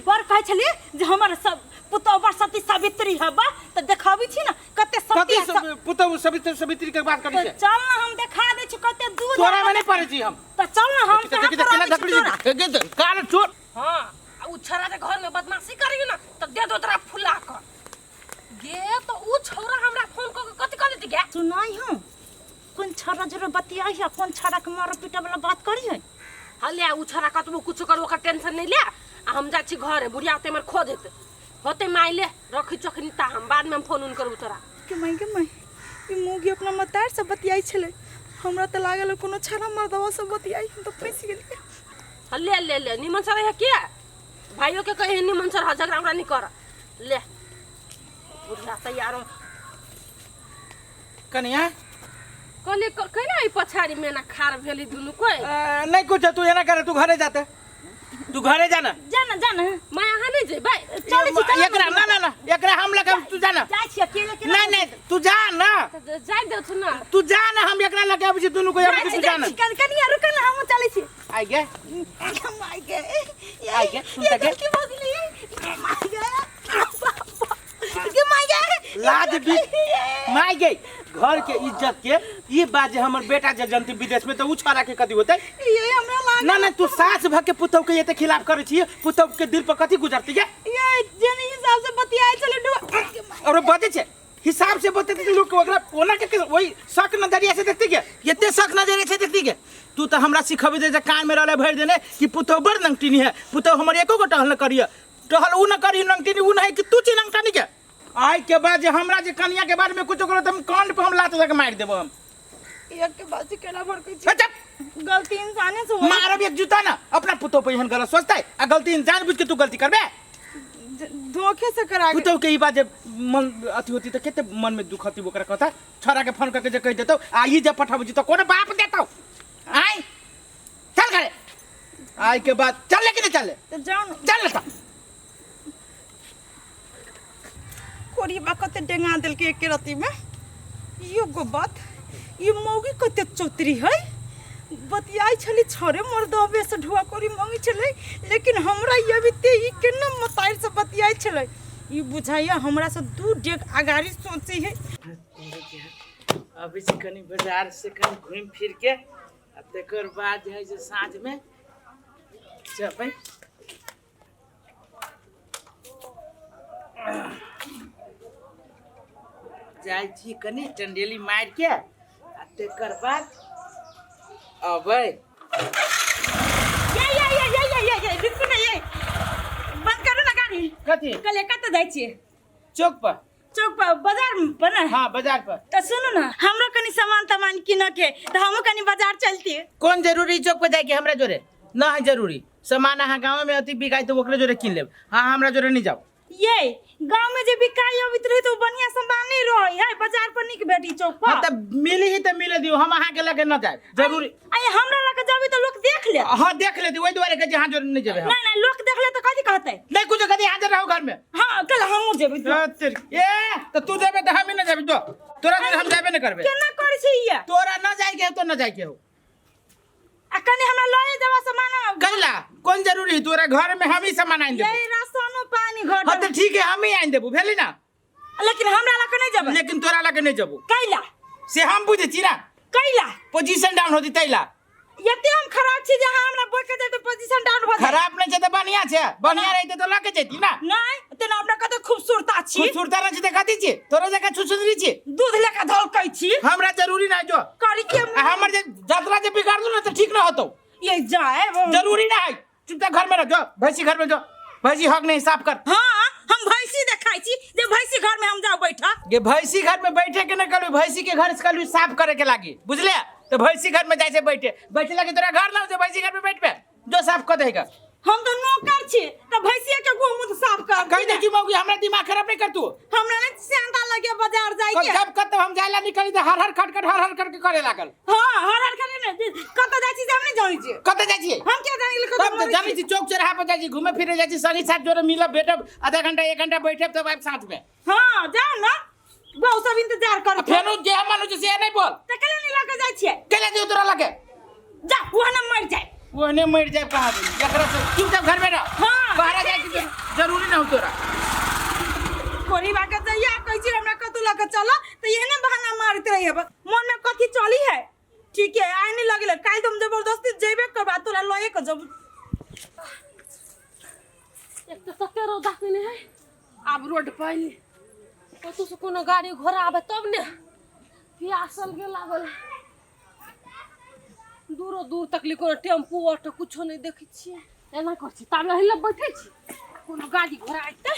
B: बड़ कहै छलियै जे हमर सब पुतहु बड़ सती सावित्री हबा तऽ देखाबै छी ना कते सती
D: कथी
B: है सब-
D: पुतहु सवित्री सवित्री के बात करै
B: तऽ
D: छै
B: चल ना हम देखा दै छी कते दूध
D: तोरा में नहीं पड़ै छी हम
B: तऽ चल ना हम
D: देखी
B: कहाँ
D: देखी केना
B: पड़ाबै छी
D: धकड़ी
B: तोरा
D: छी काल चोर
A: हँ आ उ छौड़ा जे घरमे बदमाशी करी ने तऽ दे दो तोरा फुला कऽ गे तऽ उ छौड़ा हमरा फोन कऽ के कथी कहले गे
B: सुनाई हम कोन छड़ा जरे बतियाई है कोन छड़ा के मार पीटे वाला बात करी है
A: हँ ले उ छौड़ा कतबो कुछो कर ओकर टेंशन नहीं ले आ हम जाइ छी घरे बुढ़िया होते हमर खो देते होते माय ले रखी चखनी ता हम बाद में हम फोन उन करबू तोरा
B: के माय के माय ई मौगी अपना मतार से बतियाई छले हमरा त लागल कोनो छड़ा मर्दवा से बतियाई हम त फंस गेलियै
A: हँ ले ले ले निमन से रह के भाइयों के कहे निमन से रह झगड़ा उगड़ा नहीं कर ले बुढ़िया तैयार हो
D: कनिया
A: कहले केना ई पछाड़ी में ना खार भेली दुनू कोई
D: नहीं कुछ तू एना करे तू घरे जाते तू घरे जाना
B: जाना जाना
A: मैं अहाँ नहीं जेबै
B: चलै छी चल
D: एकरा ना ना ना एकरा हम लगे तू जाना
B: जाइ छी अकेले के
D: नहीं नहीं तू जा ना
A: जाय देथु ना
D: तू जा ना हम एकरा लगे आबै छी दुनू को आबै छी तू जा ना
B: कनिया रुक ना हम चलै छी
D: आई गे
B: माय गे
D: आई गे सुन त गे
B: की भऽ गेलै माय गे गे माय गे
D: लाज भी माय गे घर के इज्जत के ये बात जे हमर बेटा जे जनती विदेश में तो उ छोरा के कथी होते
B: ये हमरा लाग
D: ना ना तू सास भ के पुतौ के एते खिलाफ करे छी पुतौ के दिल पर कथी गुजरती है
B: ये जेन हिसाब से बतियाए चले डुबा
D: और बजे छे हिसाब से बतेते तो लोग ओकरा ओना के वही शक नजरिया से देखती के एते शक नजरिया से देखती के तू तो हमरा सिखबे दे जे कान में रहले भरि देने कि पुतौ बड़ नंगटिनी है पुतौ हमर एको गो टहल न करिय टहल उ न करी नंगटिनी उ नहीं कि तू छी नंगटनी के आइ के बाद जे हमरा जे कनिया के बारे में कुछ करो त हम कान पे हम लात दे के मारि देबो हम
B: एक के बाद से केना भड़कै छी
D: अच्छा
B: गलती इंसाने से होय
D: मारब एक जूता ना अपना पुतौ पे एहन गलत सोचतै आ गलती इंसान बुझ के तू गलती करबे
B: धोखे से करा के
D: पुतौ के ई बात जे मन अथी होती त कते मन में दुख होती ओकरा कहता छोरा के फोन करके जे कहि देतौ आ ई जे पठाबै छी त कोनो बाप देतौ आइ चल घरे आइ के बाद चल ले कि नहीं चल ले
B: त जाओ न
D: चल ले त
B: कोरिबा कते डेंगा देलकै एके रति में यो गो बात ई मौगी कते चौतरी है बतियाई छली छोरे मर्दबे से ढुआ कोरी मांगे छलै लेकिन हमरा ये अबिते ई केना मताइर से बतियाई छलै ई बुझाइया हमरा से दू डेग अगाड़ी सोचे है
D: अबै छी कनि बाजार से कनि घुमि फिर के आ तकर बाद जे है से साँझ में जेबै जाइ छी कनि चंडेली मारि के आ तकर बाद अबै
B: ये ये ये ये ये ये ये रुकू ना ये बंद करू ना गाड़ी
D: कथी
B: कल कतऽ जाइ छियै
D: चौक पर
B: चौक पर बाजार पर ना
D: हाँ बाजार पर
B: तऽ सुनू ना हमरो कनि सामान तामान कीनऽ के तऽ हमहूँ कनि बाजार चलतियै
D: कोन जरूरी चौक पर जाइके हमरा जोरे ना है जरूरी सामान अहाँ गाँव में अथी बिकाइ तऽ ओकरे जोरे कीन लेब हाँ हमरा जोरे नहीं जाओ
B: ये गांव में जे बिकाई अबैत रहे तो बढ़िया सामान नहीं रहे है बाजार पर नीक भेटी चौक पर
D: हाँ तऽ मिली ही तऽ मिले दियौ हम अहाँके लगे न जायब जरूरी
B: आइ हमरा लगे जेबै तऽ लोक देख ले
D: हाँ देख लेती ओहि दुआरे कहै छी अहाँ जोरे नहीं जेबै हम
B: नहीं नहीं लोक देख ले तऽ कथी कहतै
D: नहीं कुछ कथी अहाँ रहू घर में
B: हाँ कल हमहूँ जेबै
D: ए तऽ तू जेबै तऽ हम ही न जेबै जो तोरा जोरे हम जेबे नहीं करबै
B: केना करै छी ये
D: तोरा न जाइके हो तो न जाइके हो
B: आ कनि हमरा लए जेबा सामान
D: कैला कोन जरूरी है तोरा घर में हम ही सामान आनि देबो
B: ये राशनो पानी घर
D: हाँ तो ठीक है हम ही आनि देबो भेली ना
B: लेकिन हमरा लग नहीं जेबै
D: लेकिन तोरा लगे नहीं जेबो
B: कैला
D: से हम बुझै छी ना
B: कैला
D: पोजीशन डाउन होती तैला
B: एते हम खराब छी जे अहाँ हमरा बोल के जाय तऽ पोजीशन डाउन भऽ जाय।
D: खराब नहीं छै तऽ बढ़िया छै, बढ़िया रहते तऽ लऽ के जैती ना।
B: नहि तेना अपना कते खूबसूरता छी।
D: खूबसूरता नहीं छै तऽ कथी छी? तोरा जकाँ छुछुंदरी छी।
B: दूध लेके धलकै छी।
D: हमरा जरूरी नहीं जो।
B: करी के
D: आ हमर जे जतरा जे बिगाड़लू ना तऽ ठीक ना होतौ।
B: ये जाए
D: जरूरी ना है, चुपचाप घर में रह, जो भैंसी घर में जो, भैंसी हक नहीं साफ कर।
B: हाँ हम भैंसी देखाई छी जे भैंसी घर में हम जाओ बैठा।
D: ये भैंसी घर में बैठे के न कहलू, भैंसी के घर से कहलू साफ करे के लागी, बुझले? तो भैंसी घर में जाय से बैठे, बैठे लागी तोरा घर ना हो, भैंसी घर में बैठ पे जो साफ कर देगा।
B: हम तो नौकर छी त भैंसिया के गोमूत्र साफ कर।
D: कहि दे कि मौगी हमरा दिमाग खराब नहीं कर तू।
B: हमरा ने सेंधा लगे बाजार जाय के।
D: जब कत हम जायला निकली त हर हर खटखट हर हर करके करे लागल।
B: हां हर हर करे ने, कत जाय छी से हम नहीं जानै छी।
D: कत जाय छी?
B: हम के जानै छी कत
D: तब त जानै छी, चौक चौराहा पर जाय छी, घूमे फिरे जाय छी, संगी साथ जोरे मिलब भेटब, आधा घंटा एक घंटा बैठब तब आबि साथ में।
B: हां जाउ ना, बहु सब इंतजार कर।
D: फेनो जे हम मानु छी से नहीं बोल।
B: त केला नहीं लगे जाय छी?
D: केला जे तोरा लगे?
B: जा ओहने मर जाय।
D: ओहने मर जाय कहाँ दिन? एकरा से चुपचाप घर में रह।
B: हां,
D: बाहर जाय के जरूरी न हो तोरा।
B: कोरी बाके जइया कहै छी हमरा कतौ लके चल त एहने बहाना मारैत रहिए, मन में कथी चली है। ठीक है आइ नहीं लगले, काल्हि तो हम जबरदस्ती जेबे करबा तोरा लए के जब।
A: एक तऽ तते रौदा केने है, आब रोड पर अयली, कतौ से कोनो गाड़ी घोड़ा आबे तब ने। प्यासल के लागल, दूरो दूर तक ले कोनो टेम्पू ऑटो कुछो नहीं देखै छियै। एना करै छी ताबे अही लग बैठै छी, कोनो गाड़ी घोड़ा अयतै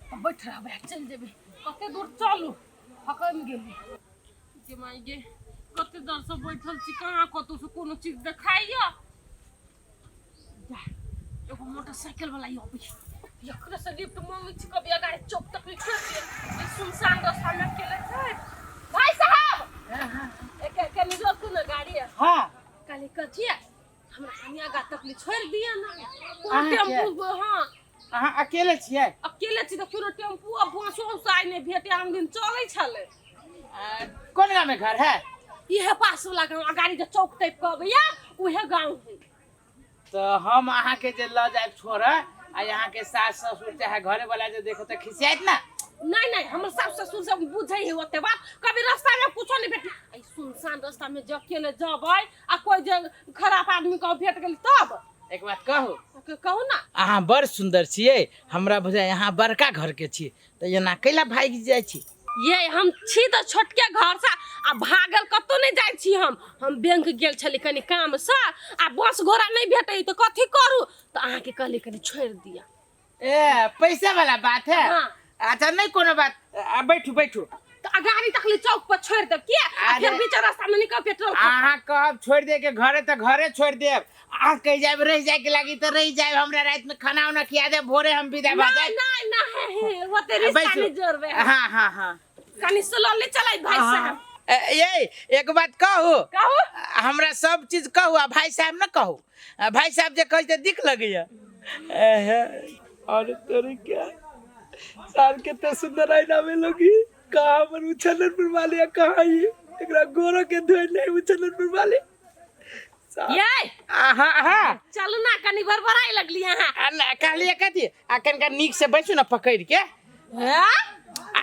A: तऽ बैठ रहबै, चलि जेबै। कते दूर चलू, हकमि गेली गे माय गे, कते देरसँ बैठल छी, कहाँ कतौ से कोनो चीज देखाइया। जा एगो मोटरसाइकिल वाला अबै, एकरे से लिफ्ट मांगै छी, कभी अगाड़ी चौक तक ले छोड़ि दिअ, ई सुनसान रास्ता में अकेले छै। भाई साहब एक कनी रोकू ना गाड़ी।
D: हां
A: काली कथी हमरा कनी आगा तक ले छोड़ि दिअ ना, कोनो टेम्पू। हां
D: अहाँ अकेले छियै?
A: अकेले छी तऽ कोनो टेम्पू आ बसो उस आइ नहि भेटे, आन दिन चलै छलै।
D: कोन गाँव में घर है?
A: इहे पास वाला गाँव, अगाड़ी जे चौक टाइप के अबैया उहे गाँव है।
D: तो हम अहाँ के जे ल जायब छोड़ आ यहाँ के सास ससुर चाहे घरे वाला जे देखो तो खिसियात ना?
A: नहीं नहीं, हमर सास ससुर सब बुझै है ओते बात, कभी रास्ता में कुछो नहीं भेट। आई सुनसान रास्ता में जे अकेले जबै आ कोई जे खराब आदमी के भेट गेल तब।
D: एक बात कहू?
A: कहू ना।
D: अहाँ बड़ सुंदर छियै, हमरा बुझाय अहाँ बड़का घर के छी, तऽ एना कैला भागि जाइ छी?
A: ये हम छी तऽ छोटके घर से आ भागल कतौ नहीं जाइ छी। हम बैंक गेल छली कनी काम से आ बस घोड़ा नहीं भेटै तऽ कथी करू, तऽ अहाँके कहली कनी छोड़ि दिअ।
D: ए पैसा वाला बात है?
A: हाँ।
D: अच्छा नहीं कोनो बात, आ, बैठू बैठू।
A: तऽ अगाड़ी तकली चौक पर छोड़ि देब किया, आ फेर बीच रास्ता में निकल पेट्रोल।
D: अहाँ कहब छोड़ि दे के घरे तऽ घरे छोड़ि देब, अहाँ कहि जायब रहि जाय के लागी तऽ रहि जायब, हमरा राति में खाना उना खिया देब, भोरे हम विदा भऽ जायब।
A: नहीं नहीं, ओते रिश्ता नहीं जोड़बे।
D: हाँ हाँ हाँ,
A: कनी स्लोली चलाई भाई साहब।
D: ये एक बात कहू?
A: कहू।
D: हमरा सब चीज कहू आ भाई साहब न कहू, भाई साहब जे कहै तऽ दिक लगैया।
E: अरे तोरे क्या सार केते सुंदर आईना में लोगी, कहाँ पर उछलनपुर वाले या कहाँ ये एकरा गोरो के धोइ नहीं उछलनपुर वाले।
A: ये
D: हाँ हाँ
A: चलू ना, कनी बड़बड़ाई लगली अहाँ।
D: आ ना, कहलियै कथी, आ कनिका नीक से बैसू ना पकड़ के।
A: हाँ?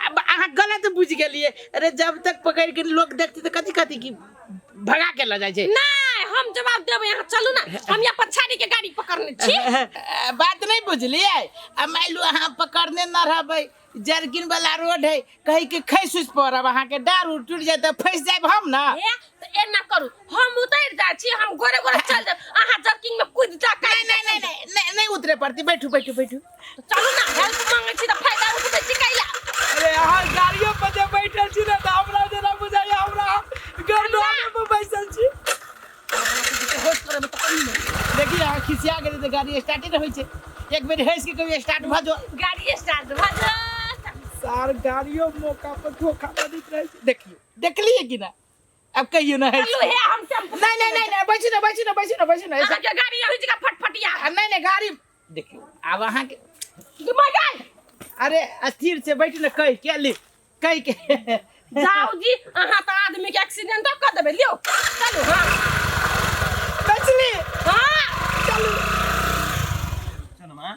D: अहाँ गलत बुझि गेलियै। अरे जब तक पकड़ के लोग देखते तऽ कथी कथी की भगा के लऽ जाइ छै।
A: नहीं हम जवाब देबै, अहाँ चलू ना, हम यहाँ पछाड़ी के गाड़ी पकड़ने छी।
D: बात नहीं बुझलियै, आ मानि लू अहाँ पकड़ने न रहबै, जर्किन वाला रोड है, कहीं के खसि उसि पड़ब, अहाँ के डार उर टूटि जायत तऽ फँसि जायब हम ना।
A: हे तऽ एना करू, हम उतरि जाइ छी, हम गोरे गोरे चलि जायब, अहाँ जर्किंग में कूदि जा।
D: नहीं नहीं नहीं नहीं नहीं नहीं उतरे पड़ती, बैठू बैठू बैठू।
A: चलू ना, हेल्प मांगै छी तऽ फायदा उठबै छी कैला।
E: अरे अहाँ गाड़ियो पर जे बैठल छी ने तऽ हमरा जेना बुझाइया हमरा गर्दन पर बैसल छी।
D: देखिए अहाँ खिसिया गेलियै तऽ गाड़ी स्टार्टे नहि होइ छै, एक बेर हँसि के कहियो स्टार्ट भऽ जाओ।
A: गाड़ी स्टार्ट भऽ जाओ।
E: सार गाड़ियो मौका पर धोखा दैत रहै छै।
D: देखियौ देखलियै कि ना, अब कहियो ना हँसि।
A: चलू हे हम टेम्पू।
D: नहीं नहीं नहीं नहीं, बैसू ना बैसू ना बैसू ना बैसू ना।
A: अहाँके गाड़ी अही जगह फटफटिया।
D: नहीं नहीं गाड़ी देखियौ आब अहाँके
A: दिमाग आयल।
D: अरे अस्थिर से बैठू ना, कहि के ली कहि के
A: जाउ जी, अहाँ तऽ आदमी के एक्सीडेंट कऽ देबै। लियौ चलू। हाँ
D: बैसली।
A: हाँ
D: चलू।
F: चनमा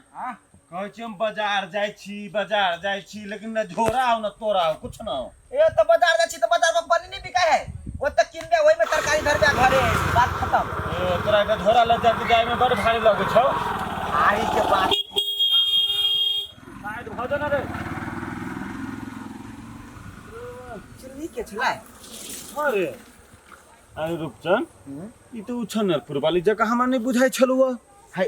F: कहै छी हम बाजार जाइ छी, बाजार जाइ छी, लेकिन न झोरा हो न तोरा हो, कुछ न हो।
C: ए तऽ बाजार जाइ छी तऽ बाजार में पानी नहीं बिकाय है, ओतऽ किनबे ओहि में तरकारी धरबे घरे, बात खत्म।
F: ए, तोरा तोरा एकटा झोरा लऽ जाके जाय में बड़ भारी लगै छौ।
C: भारी के बात।
F: साइड भऽ जो ना रे।
C: चिन्नी के छलै?
F: हाँ रे। अरे रूपचन, ई तऽ ओ छनरपुर वाली जगह हमरा नहि बुझाइ छलौ।
C: है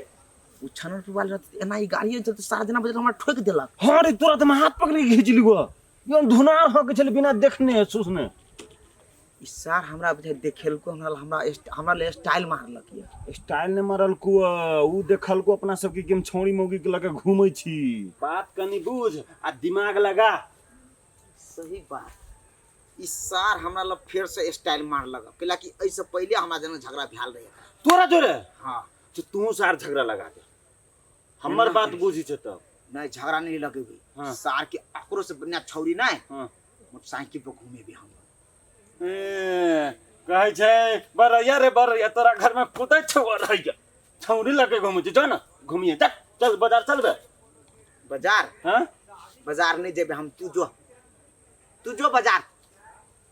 C: ओ छनरपुर वाली रहतै एना ई गाड़ी चलते सारा जना बजल हमरा ठोकि देलक।
F: हाँ रे, तोरा तऽ हम हाथ पकड़ि के घीच लियो। यो धुनार हो के छलै बिना देखने सुसने।
C: ई सार हमरा बुझाइ देखेलको, हमरा हमरा हमरा ले स्टाइल मारलक ये।
F: स्टाइल ने मारलको, उ देखलको अपना सबके कि हम छौड़ी मौगी के लके घूमै छी। बात कनी बुझ आ दिमाग लगा।
C: सही बात, ई सार हमरा लग फेर से स्टाइल मारलक, कैला कि एहिसँ पहिले हमरा जेना झगड़ा भेल रहे
F: तोरा जोरे।
C: हाँ।
F: तो तू सार झगड़ा लगा दे, हमर बात बुझी छै तब।
C: नहीं, झगड़ा नहीं लगेबे।
F: हाँ।
C: सार के अकरो से बढ़िया छौरी नहीं।
F: हाँ।
C: मोटरसाइकिल पर घूमेबे हम।
F: ए, कहै छै बरैया रे बरैया, तोरा घर में कुदै छौ बरैया, छौरी लगे घूमै छै। जो ना घूमिए, जा चल बाजार चलबे।
C: बाजार?
F: हाँ।
C: बाजार नहीं जेबे हम, तू जो, तू जो बाजार।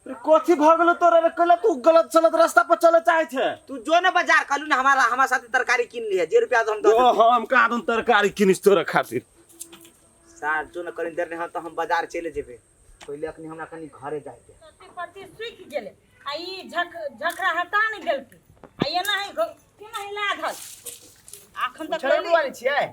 F: अरे कथी भऽ गेलो तोरा रे? कैला तू गलत सलत रास्ता पर चले चाहे छै?
C: तू जो ना बाजार, कहलू ना हमारा हमारा साथे तरकारी किन लिहे, जे रुपया हम दऽ
F: ओ
C: देबो।
F: हम कहाँ दून तरकारी किनिस तोरा खातिर।
C: सार जो ना कनी देर नहीं हम तो हम बाजार चले जेबे, पहिले अखनी हमरा कनी घरे जाय दे।
B: परती परती सूखि गेलै आ ई झक झखरा हटा नहि देलकै आ एना ही केना ही लाधल अखन तक
C: छड़े वाली छियै?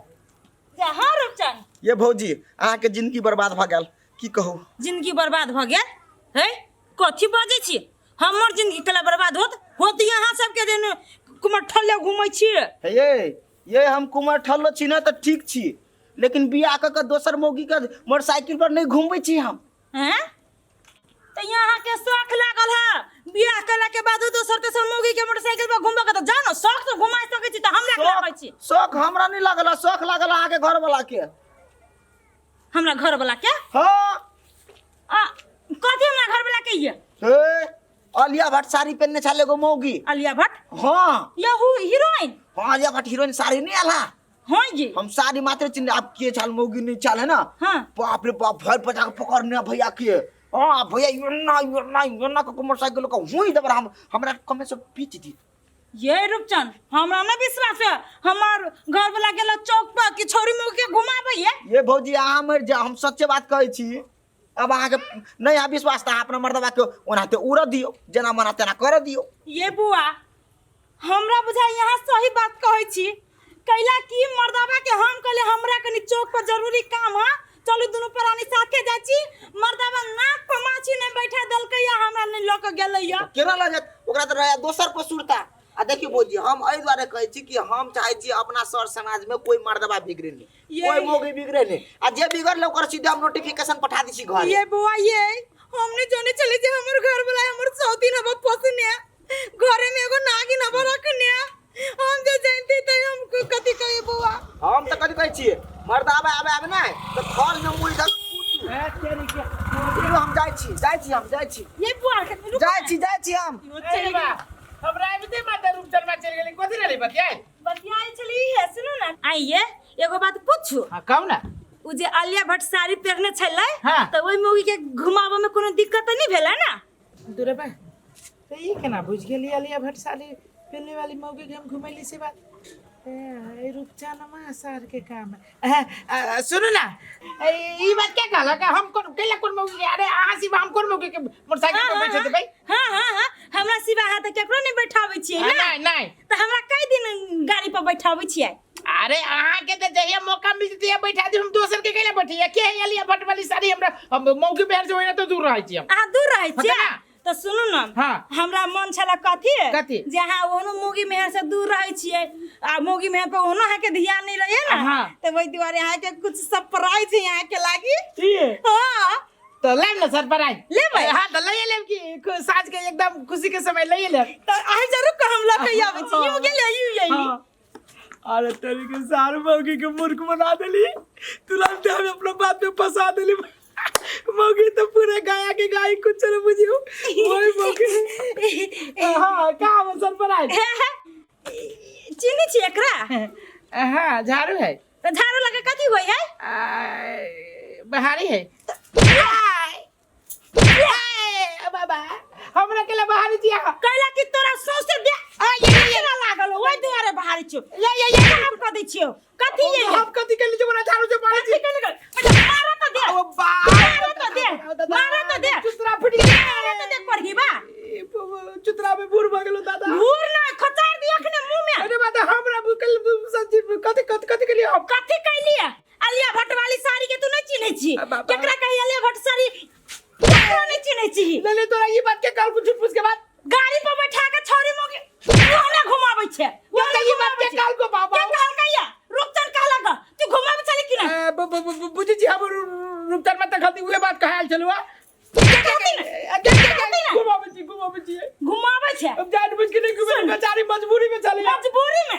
B: जा हाँ रूपचन।
C: ये भौजी, अहाँके जिंदगी बर्बाद भऽ गेल, की कहू।
B: जिंदगी बर्बाद भऽ गेल? हे कथी बजै छी? हमर जिंदगी केला बर्बाद होत? होत यहाँ सबके दिन कुमर ठल्ले घूमै छी।
C: हे ये हम कुमर ठल्लो छी ना तऽ ठीक छी, लेकिन बियाह कऽ के दोसर मौगी के मोटरसाइकिल पर नहीं घूमबै छी हम।
B: हैं? तऽ यहाँ के शौक लागल है बियाह केला के बाद दोसर तेसर मौगी के मोटरसाइकिल पर घूमबऽ के? तऽ जानो शौक तऽ घुमा सकै छी, तऽ हमरा के लागै छी?
C: शौक हमरा नहीं लागल है, शौक लागल अहाँके घर वाला के।
B: हमरा घर वाला के?
C: हाँ।
B: आ कथी हमरा घर वाला के ये?
C: हे आलिया भट्ट साड़ी पहनने छल एगो मौगी।
B: आलिया भट्ट?
C: हाँ।
B: Yahoo heroine?
C: हाँ, आलिया भट्ट हीरोइन साड़ी नहीं आला?
B: हाँ जी।
C: हम साड़ी मात्र चिन्ह अब के छल मौगी नहीं छल है ना।
B: हाँ।
C: बाप रे बाप, भर पटा के पकड़ने भैया के। हाँ भैया योना योना योना के मोटरसाइकिल के हुई दबर हम हमरा कमे से पीच दी।
B: ये रूपचंद हमरा ना विश्वास है, हमार घर वाला गेल चौक पर कि छोरी मौगी के घुमाबै ये।
C: ये भौजी अहाँ मर जा, हम सच्चे बात कहै छी। अब अहाँ के नहीं आ विश्वास तऽ अहाँ अपना मर्दबा के ओनाहिते उड़ऽ दियौ, जेना मना तेना करऽ दियौ।
B: ये बुआ हमरा बुझाइ यहाँ सही बात कहै छी, कैला कि मर्दबा के हम कहले हमरा कनी चौक पर जरूरी काम है, चलू दुनू प्राणी साथे जाइ छी, मर्दबा नाक पर माछी नहीं बैठा देलकै या हमरा नहीं लऽ के गेलै या।
C: केना लऽ जायत? ओकरा तऽ रहै दोसर पर सुरता। आ देखियौ भौजी, हम एहि दुआरे कहै छी कि हम चाहै छी अपना सर समाज में कोई मर्दबा बिगड़े नहीं, कोई मौगी बिगड़े नहीं, आ जे बिगड़ले ओकर सीधे हम नोटिफिकेशन पठा दै छी घर।
B: ये बुआ ये हम नहीं जाने चले जे हमर घर वाला हमर सौतीन हबा पोसने, घरे में एगो नागिन हबा रखने, हम जे जानती त हम कथी कही बुआ?
C: हम तऽ कथी कहै छियै, मर्द आबे आबे आबे नहि तऽ खल में मुड़ी धऽ कूटू। हम जाइ छी, जाइ छी, हम जाइ छी।
B: ये बुआ के रुक।
C: जाइ छी, जाइ छी हम।
D: ए बा, हमरा आबिते माता रूपचन मा चलि गेली, कथी रहली बतियाइ?
B: बतियाइ छली है, सुनू ना आइए एगो बात पूछू।
D: हाँ कहू ना।
B: उ जे आलिया भट्ट साड़ी पहिरने छलै
D: हाँ।
B: तऽ ओहि मौगी के घुमाबऽ में कोनो दिक्कत तऽ नहि भेलै ना?
D: दूरे बा, तऽ ई केना बुझि गेली आलिया भट्ट साड़ी पहनने वाली मौगी के हम घुमैली से बात? ए रूपचनमा सार के काम है। सुनू ना, ई बात क्या कहला कि हम कोन केला कोन मौगी के? अरे अहाँ सिवा हम कोन मौगी के मोटरसाइकिल पर बैठे देबै?
B: हाँ हाँ हाँ, हमरा सिवा अहाँ तऽ केकरो नहि बैठाबै छियै ना?
D: नहीं नहीं।
B: तऽ हमरा कई दिन गाड़ी पर बैठाबै छियै?
D: अरे अहाँ के तऽ जहिया मौका मिल जतै बैठा दी, हम दोसर के कैला बैठिया? के है आलिया भट्ट वाली साड़ी? हमरा हम मौगी बहर से ओहिना तो दूर रहै छी हम।
B: अहाँ दूर रहै छियै?
D: हाँ।
B: तऽ सुनू ना।
D: हाँ।
B: हमरा मन छला कथी?
D: कथी?
B: जे अहाँ ओहनो मौगी मेहर से दूर रहै छियै आ मौगी मेहर पर ओहनो अहाँके ध्यान नहि रहै ना।
D: हाँ।
B: तऽ ओहि दुआरे अहाँके कुछ सरप्राइज है अहाँके लागी। हाँ।
D: तो लेब ना सरप्राइज?
B: लेबै।
D: हाँ तऽ लइए लेब कि साँझ के एकदम खुशी के समय लइए लेब।
B: तऽ अहाँ जरूर के हम लऽ के आबै छी। यूं गेलै यूं यही।
D: हाँ।
E: अरे तेरी के सार मौगी के मूर्ख बना देली, तुरंत हम अपना बात में फंसा देली। मौगी तो पूरे गाया के गाय कुछ नहीं बुझियो, वही मौगी।
D: हाँ का हम सरप्राइज?
B: चिन्है छी एकरा?
D: हाँ झाड़ू है।
B: तऽ झाड़ू लगे कथी होइ है?
D: बहारी है। बाबा हमरा के बाहर जिया
B: कैला कि तोरा सौंसे दे
D: आ ये
B: केना लागल ओहि छियो। ये ये ये हम कह दै छियो। कथी ये?
D: हम कथी केली जे बना झाड़ू से मारै छी?
B: कथी केली? मारा तो दे।
D: ओ बा
B: मारा तो दे। मारा तो दे।
D: चुतरा फुटि गेल।
B: मारा तो दे पढ़ीबा।
D: चुतरा में भूर भऽ गेलो दादा।
B: भूर ना खचार दियो अखने मुंह में।
D: अरे बात हमरा भूकल सच्ची कथी कथी कथी केली हम?
B: कथी कैलिए? अलिया भट्ट वाली साड़ी के तू नहीं चिन्है छी।
D: बाबा।
B: केकरा कही अलिया भट्ट साड़ी? केकरा नहीं चिन्है छी?
D: ले ले तोरा ई बात के काल कुछ झूठ फूस के बात।
B: गाड़ी पर बैठा के छौरी मोगी ओने घुमाबै छै।
D: ओने ई बात के काल को बाबा।
B: के कहल कहिया? रूपचंद कहलक तू घुमाबै छली कि नहीं?
D: ए, बुझै छी हम रूपचंद मत खाती उहे बात कहायल छलुआ। घुमाबै छी घुमाबै छी।
B: घुमाबै छै।
D: अब जान बुझ के नहीं घुमे, बेचारी मजबूरी में चली।
B: मजबूरी में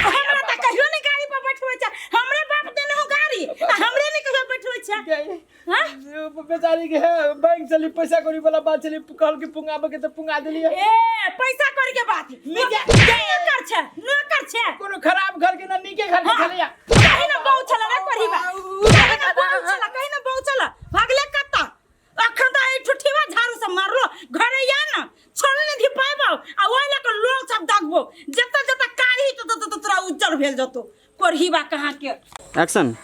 B: हमरा त कहियो नहीं गाड़ी पर बैठबै छै। हमरे बाप देने हो गाड़ी आ हमरे नहीं कहियो बैठबै छै। हां
D: बेचारी के बैंक चली पैसा कौड़ी वाला बात चली, कहल कि पुंगाबे के त पुंगा देलिए।
B: ए पैसा कौड़ी के बात
D: नीके
B: नौकर छै, नौकर छै।
D: कोनो खराब घर के ना नीके घर के छलिया।
B: कहीं ना बहु छला रे परिवार, कहीं ना बहु छला, कहीं ना बहु छला। भागले कत्ता अखन त ए ठुठीवा झाड़ू से मारलो घरे या ना छोड़ने नहीं धिपाइबो आ ओइ लक लोग सब दगबो जत जत कारी त त तोरा उज्जर भेल जतो कोरहीबा कहाँ के।
G: एक्शन।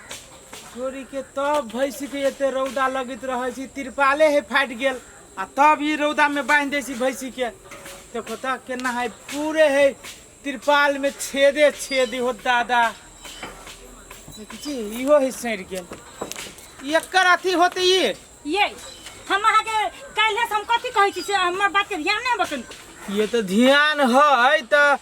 D: छोरी के तब भैंसी के एते रौदा लगैत रहै छी, तिरपाले हे फाटि गेल आ तब ई रौदा में बान्हि दै छी भैंसी के। देखो त केना है पूरे है तिरपाल में छेदे छेदी हो दादा। देखै छी इहो है सड़ि गेल। एकर अथी होते ई
B: ये हम अहाँ के काल्हि से हम कथी कहै छी से हमर बात के ध्यान नहि बकन।
D: ये तो ध्यान है त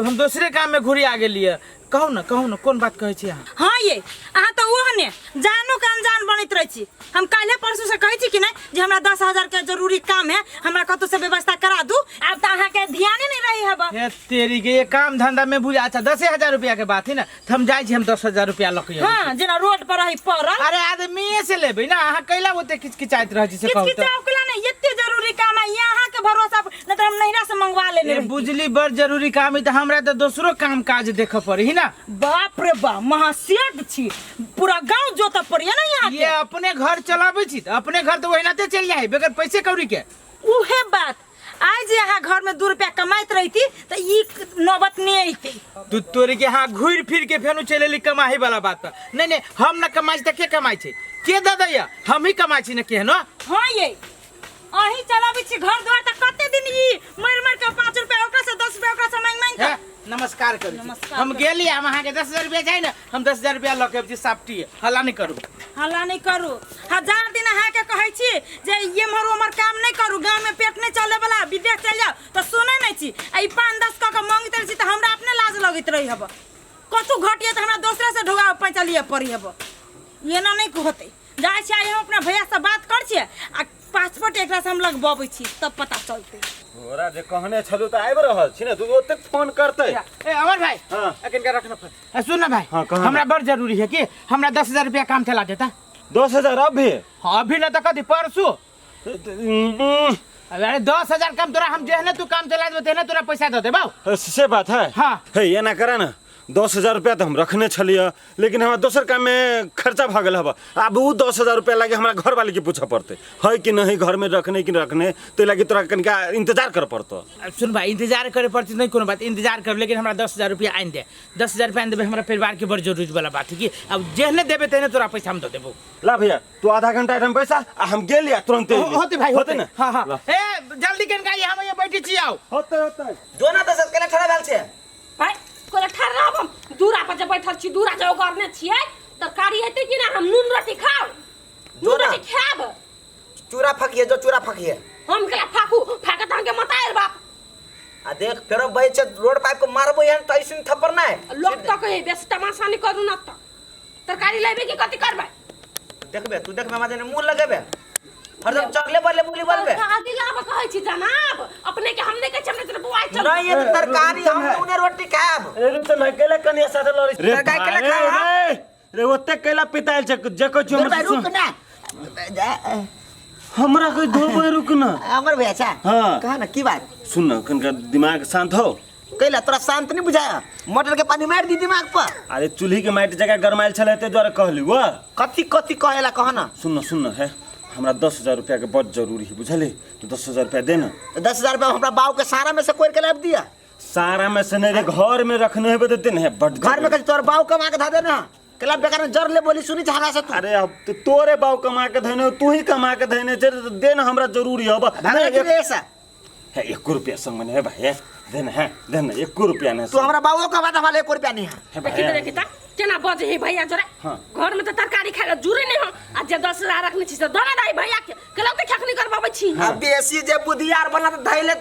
D: हम दोसरे काम में घुरिया गेलियै। कहू ना कहू ना कोन बात कहै छी अहाँ?
B: हाँ ये अहाँ तऽ ओहने जानो के अनजान बनैत रहै छी। हम काल्हि परसू से कहै छी कि नहि जे हमरा 10,000 के जरूरी काम है, हमरा कतौ से व्यवस्था करा दू। आब तऽ अहाँ के ध्याने नहि रही हब।
D: हे तेरी के ये काम धंधा में बुझा। अच्छा 10,000 रुपया के बात है ना, तो हम जाइ छी हम 10,000 रुपया लऽ के अबै छी।
B: हाँ जेना रोड पर रही पड़ल।
D: अरे आदमी से लेबै ना, अहाँ कैला ओते किचकिचाइत रहै छी से कहू तऽ।
B: किचकिचाउ केला नहि, एते जरूरी काम है यहाँ के भरोसा पर, नहि तऽ हम नैहरा से मंगवा लेने
D: ए,
B: रही।
D: बुझली बड़ जरूरी काम है तऽ हमरा तऽ दोसरो काम काज देखऽ पड़े ही ना।
B: बाप रे बाप महासेठ छी, पूरा गांव जोतऽ पड़िए ना यहाँ
D: ये
B: के।
D: अपने घर चलाबै छी तऽ अपने घर तऽ ओहिनाते चलि जाइ बगैर पैसे कौड़ी के।
B: उहे बात आज जे अहाँ घर में 2 रुपया कमाइत रहिती तऽ ई नौबत नहीं अइते।
D: तू तोरी के हाँ घूर फिर के फेनु चलि एली कमाही वाला बात पर। नहीं नहीं हम ना कमाइ छी तऽ के कमाइ छै, के दऽ दैया, हम ही कमाइ छी ना केहनो।
B: हाँ ये अहीं चलाबै छी घर द्वार तऽ कते दिन ई मरि मरि के 5 रुपया ओकरा से 10 रुपया ओकरा से मांगि मांगि के।
D: हे, नमस्कार करू छी।
B: नमस्कार
D: हम
B: करू।
D: गेली, हम अहाँके 10,000 रुपया चाही ने, हम 10,000 रुपया लऽ के अबै छी सापटी, हल्ला नहि करू।
B: हल्ला नहि करू। 1000 दिन अहाँके कहै छी जे एम्हर ओम्हर काम नहि करू, गाँव में पेट नहि चले वाला, विदेश चलि जाउ तऽ सुनै नहि छी। आ ई 5-10 कऽ के मांगैत रहै छी तऽ हमरा अपने लाज लगैत रहै हब। कतहु घटिए तऽ हमरा दोसरे से ढोआ पैसा लिअ पड़ै हब। एना नहि होतै। जाइ छी आइ हम अपना भैया से बात कर छियै आ पासपोर्ट एकरा से हम लगबबै छी तब पता चलतै।
F: तोरा जे कहने छलू तऽ आबि रहल छी ने, तू ओतेक फोन करतै।
D: ए अमर भाई,
F: हाँ।
D: अखन के रखना फोन। ए, सुन ना भाई,
F: हाँ, कहा ना।
D: हमरा बड़ जरूरी है कि हमरा 10,000 रुपया काम चला देता।
F: 10,000 अभी?
D: हाँ अभी ना तऽ कथी परसू। अरे 10,000 काम तोरा हम जेहने तू काम चला देबो तेहने तोरा पैसा दऽ देबौ।
F: से बात है।
D: हाँ।
F: हे एना करा ना, 10,000 रुपया तऽ हम रखने छलियै, लेकिन हमरा दोसर काम में खर्चा भऽ गेल हब। आब उ 10,000 रुपया लागे हमरा घरवाली के पूछऽ पड़तै है कि नहीं, घर में रखने कि रखने, ताहि लागी तोरा कनिका इंतजार करऽ पड़तौ।
D: अब सुन भाई, इंतजार करे पड़तै नहीं कोनो बात, इंतजार कर, लेकिन हमरा 10,000 रुपया आनि दे। 10,000 रुपया आनि देबै, हमरा परिवार के बड़ जरूरी वाला बात है कि अब जेहने देबै तेहने तोरा पैसा हम दऽ देबौ।
F: ला भैया तू आधा घंटा एठाम पैसा आ हम गेली आ तुरंते
D: होते भाई,
F: होते
D: होते
F: ना?
D: हाँ, हाँ।
F: ला।
D: ए जल्दी कनिका हम यहाँ बैठे छी, आओ।
F: होते होते।
C: जो ना तऽ केना ठड़ा भेल छै?
A: भाई कोला ठाड़ रहब हम, दूरा पर जे बैठल छी, दूरा जे ओगरने छियै, तरकारी हेतै कि ना? हम नून रोटी खाउ, नून
C: जो ना।
A: रोटी खायब।
C: चूरा फकिए, जो चूरा फकिए।
A: हम केला फाकू, फाकत अहाँके मतायल बाप।
C: आ देख फेरो बहै छै रोड पाइप के मारबो एहन तऽ ऐसन थप्पड़ नहि।
A: लोक तऽ कहै बेसी तमाशा नहि करू ना तऽ। तरकारी लेबे कि कथी करबै?
C: देखबे तू, देखबे हमरा जेना मुँह लगेबे, हरदम चकले बदले बोली बोलबे।
A: तरकारी लाबऽ कहै छी जनाब, अपने के हम नहि कहै छी, अपने से बौआइ चलू।
C: नहीं ये तो तरकारी हम उने रोटी खायब।
F: रे रुक भाई, केला कनिया साथे लड़ै छी। रे
C: तरकारी केला
F: भाई,
C: खायब?
F: रे, रे ओते केला पितायल छै जे कहै छी
C: रे भाई,
F: हमर
C: रुक ना।
F: हमरा कोई धोबै रुक ना।
C: अमर भैया छा?
F: हाँ।
C: कहा ना की बात?
F: सुन ना, कनिका दिमाग शांत हो।
C: कैला तोरा शांत नहीं बुझाया? मोटर के पानी मार दी दिमाग पर।
F: अरे चूल्ही के माटि जगह गरमायल छलै ताहि दुआरे कहली वा।
C: कथी कथी कहेला कह ना।
F: सुन ना, सुन ना, हे हमरा 10,000 रुपया के बड़ जरूरी है बुझली, तो 10,000 रुपया दे ना।
C: तो 10,000 रुपया हमरा बाबू के सारा में से कोर के लाब दिया।
F: सारा में से नहीं रे घर में रखने हेबे त देने है बड
C: घर में कथी तोर बाऊ कमा के धा दे ना केला बेकार में जर ले बोली सुनी हमरा से तू
F: अरे अब तो तोरे बाऊ कमा के धैने हो, तू ही कमा के धैने छे तो दे ना हमरा जरूरी हब
C: भगला के रे ऐसा
F: है एको रुपया संग में नहीं है भाई देना है देना एको रुपया नहीं
C: तू हमरा बाबू कमा त हमरा एको रुपया नहीं है
F: है
A: देखी
F: भाई
A: त देखी त केना बजे है भैया जोरा
F: हाँ।
A: घर में त तरकारी खाए ला जुरे नहीं हो आ जे 10,000 रखने छी से दना दाई भैया के केला के खखनी करबाबै छी
C: अब बेसी जे बुधियार बना त धैले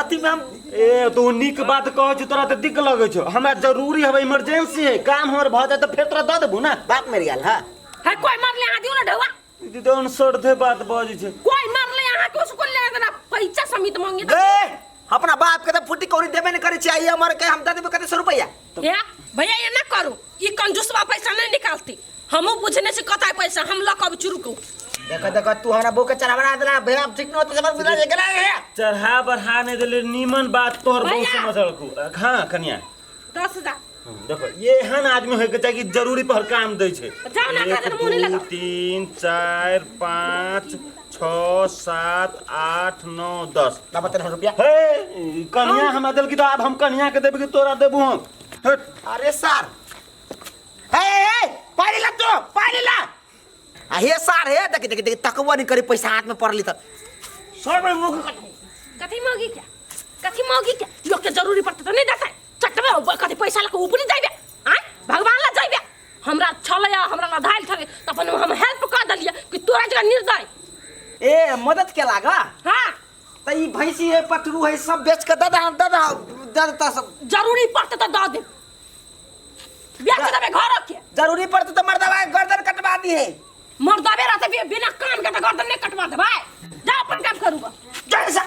C: अथी में हम
F: ए तू नीक बात कहै छी तोरा त दिक्क लगै छौ हमरा जरूरी हवे इमरजेंसी है काम हमर भऽ जाए त फेर तोरा दऽ देबू ना
C: बाप मर गेल हां
A: है कोई मरले अहाँ दियौ ना ढौआ
F: ई तऽ अनसर्धे बात बजै छै
A: कोई मरले अहाँ के उसको लेना देना पैसा समेत मांगे
C: गे अपना बाप के त फुटी कौड़ी देबे नहीं करे छी आई हमर के हम दे देबे कते सौ रुपया
A: ए भैया ये ना करू ई कंजूसवा पैसा नहीं निकालती हमहू बुझने से कता पैसा हम लऽ कऽ चुरू को
C: देखो देखो तू हमरा बहू के चढ़ा बढ़ा देला भैया ठीक न होता समझ बुझा गेला है
F: चढ़ा बढ़ा नहीं देले नीमन बात तोहर बहुत
A: भैया।
F: समझलकू हाँ कनिया
A: 10,000
F: देखो ये एहन आदमी होय के चाही कि जरूरी पर काम दै छै
A: जाओ ना,
F: एक,
A: खातिर मुँह नहीं
F: दू,
A: लगाओ।
F: तीन चारि पाँच छओ सात आठ नौ दस
C: ना बता रुपया
F: हे कन्या हमरा देलकी तऽ आब हम कन्या के देबै कि तोरा देबू हम हट
C: अरे सर हे हे पानी ला तू पानी ला आ हे सर हे देख देख देख तकबो नहीं करी पैसा हाथ में पड़ली त सर में मुख
A: कथी मांगी क्या कथी मांगी क्या लोग के जरूरी पड़ते तो नहीं देते चटबे हो कथी पैसा लके ऊपरी जाइबे आय भगवान ला जाइबे हमरा छलै हमरा ला धाइल छलै त अपन हम हेल्प कर देलियै कि तोरा जगह निर्दय
C: ए मदद के लागा
A: हाँ
C: त ई भैंसी है पटरू है सब बेच के दे दे दे दे दे सब
A: जरूरी पड़ते तो दऽ दे बेच देबे घर के
C: जरूरी पड़ते तो मर्दवा के गर्दन कटवा दी है
A: मर्दबे रहते बिना काम के तो गर्दन नहीं कटवा देबै जा अपन काम करू ग।
C: जय सा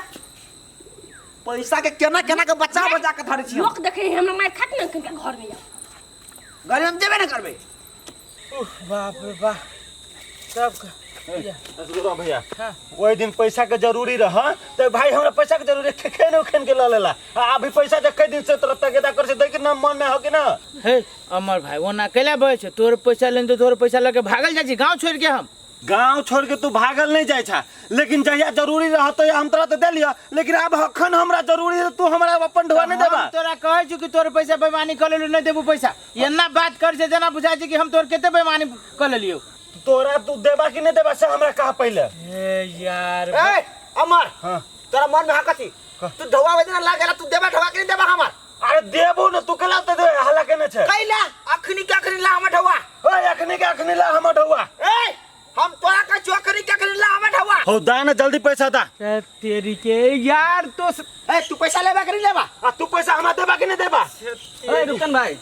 C: पैसा के केना केना के बचा बचा के धरे छी
A: लोक देखे हमरा मार खाट ने के घर में आउ।
C: घर में हम जेबे ना करबे
D: उफ, बाप रे बाप सब
F: असगरो भैया ओहि दिन पैसा के जरूरी रह तऽ भाई हमरा पैसा के जरूरी खेन उखेन के लऽ लेला आ अभी पैसा जे कई दिन से तोरा तगेदा कर से दै के ना मन में हो के ना
D: हे अमर भाई ओना कैला बजै छै तोर पैसा लेने तो तोर पैसा लके भागल जाइ छी गाँव छोड़ि के हम
F: गांव छोड़ के तू भागल नहीं जाइ छा लेकिन जहिया जरूरी रह तो हम तोरा तो दे लिया लेकिन अब अखन हमरा जरूरी है तू हमरा अपन ढोआ नहीं देबा
D: हम तोरा कहै छु कि तोर पैसा बेईमानी कऽ लेलू नहीं देबू पैसा एना बात कर छै जेना बुझाइ छै कि हम तोर कते बेईमानी कऽ लेलियौ
F: तोरा तू देबा कि नहीं देबा से हमरा कहा पहले
D: हे यार
C: ए अमर
F: हाँ।
C: तोरा मन में हा कथी तू ढोआ वजना लागेला तू देबा ढोआ के नहीं देबा हमर
F: अरे देबो न तू केला ते दे हल्ला केने छै
C: कैला अखनी के अखनी ला हमर ढोआ
F: ओए अखनी के अखनी ला हमर ढौआ
C: ए हम तोरा कहै छियौ अखनी के अखनी ला हमर ढौआ
F: हो दा ना जल्दी पैसा दा
D: तेरी के यार तो
C: ए तू पैसा लेबा कि नहीं लेबा
F: आ तू पैसा हमरा देबा कि नहीं देबा
G: ए रुकन भाई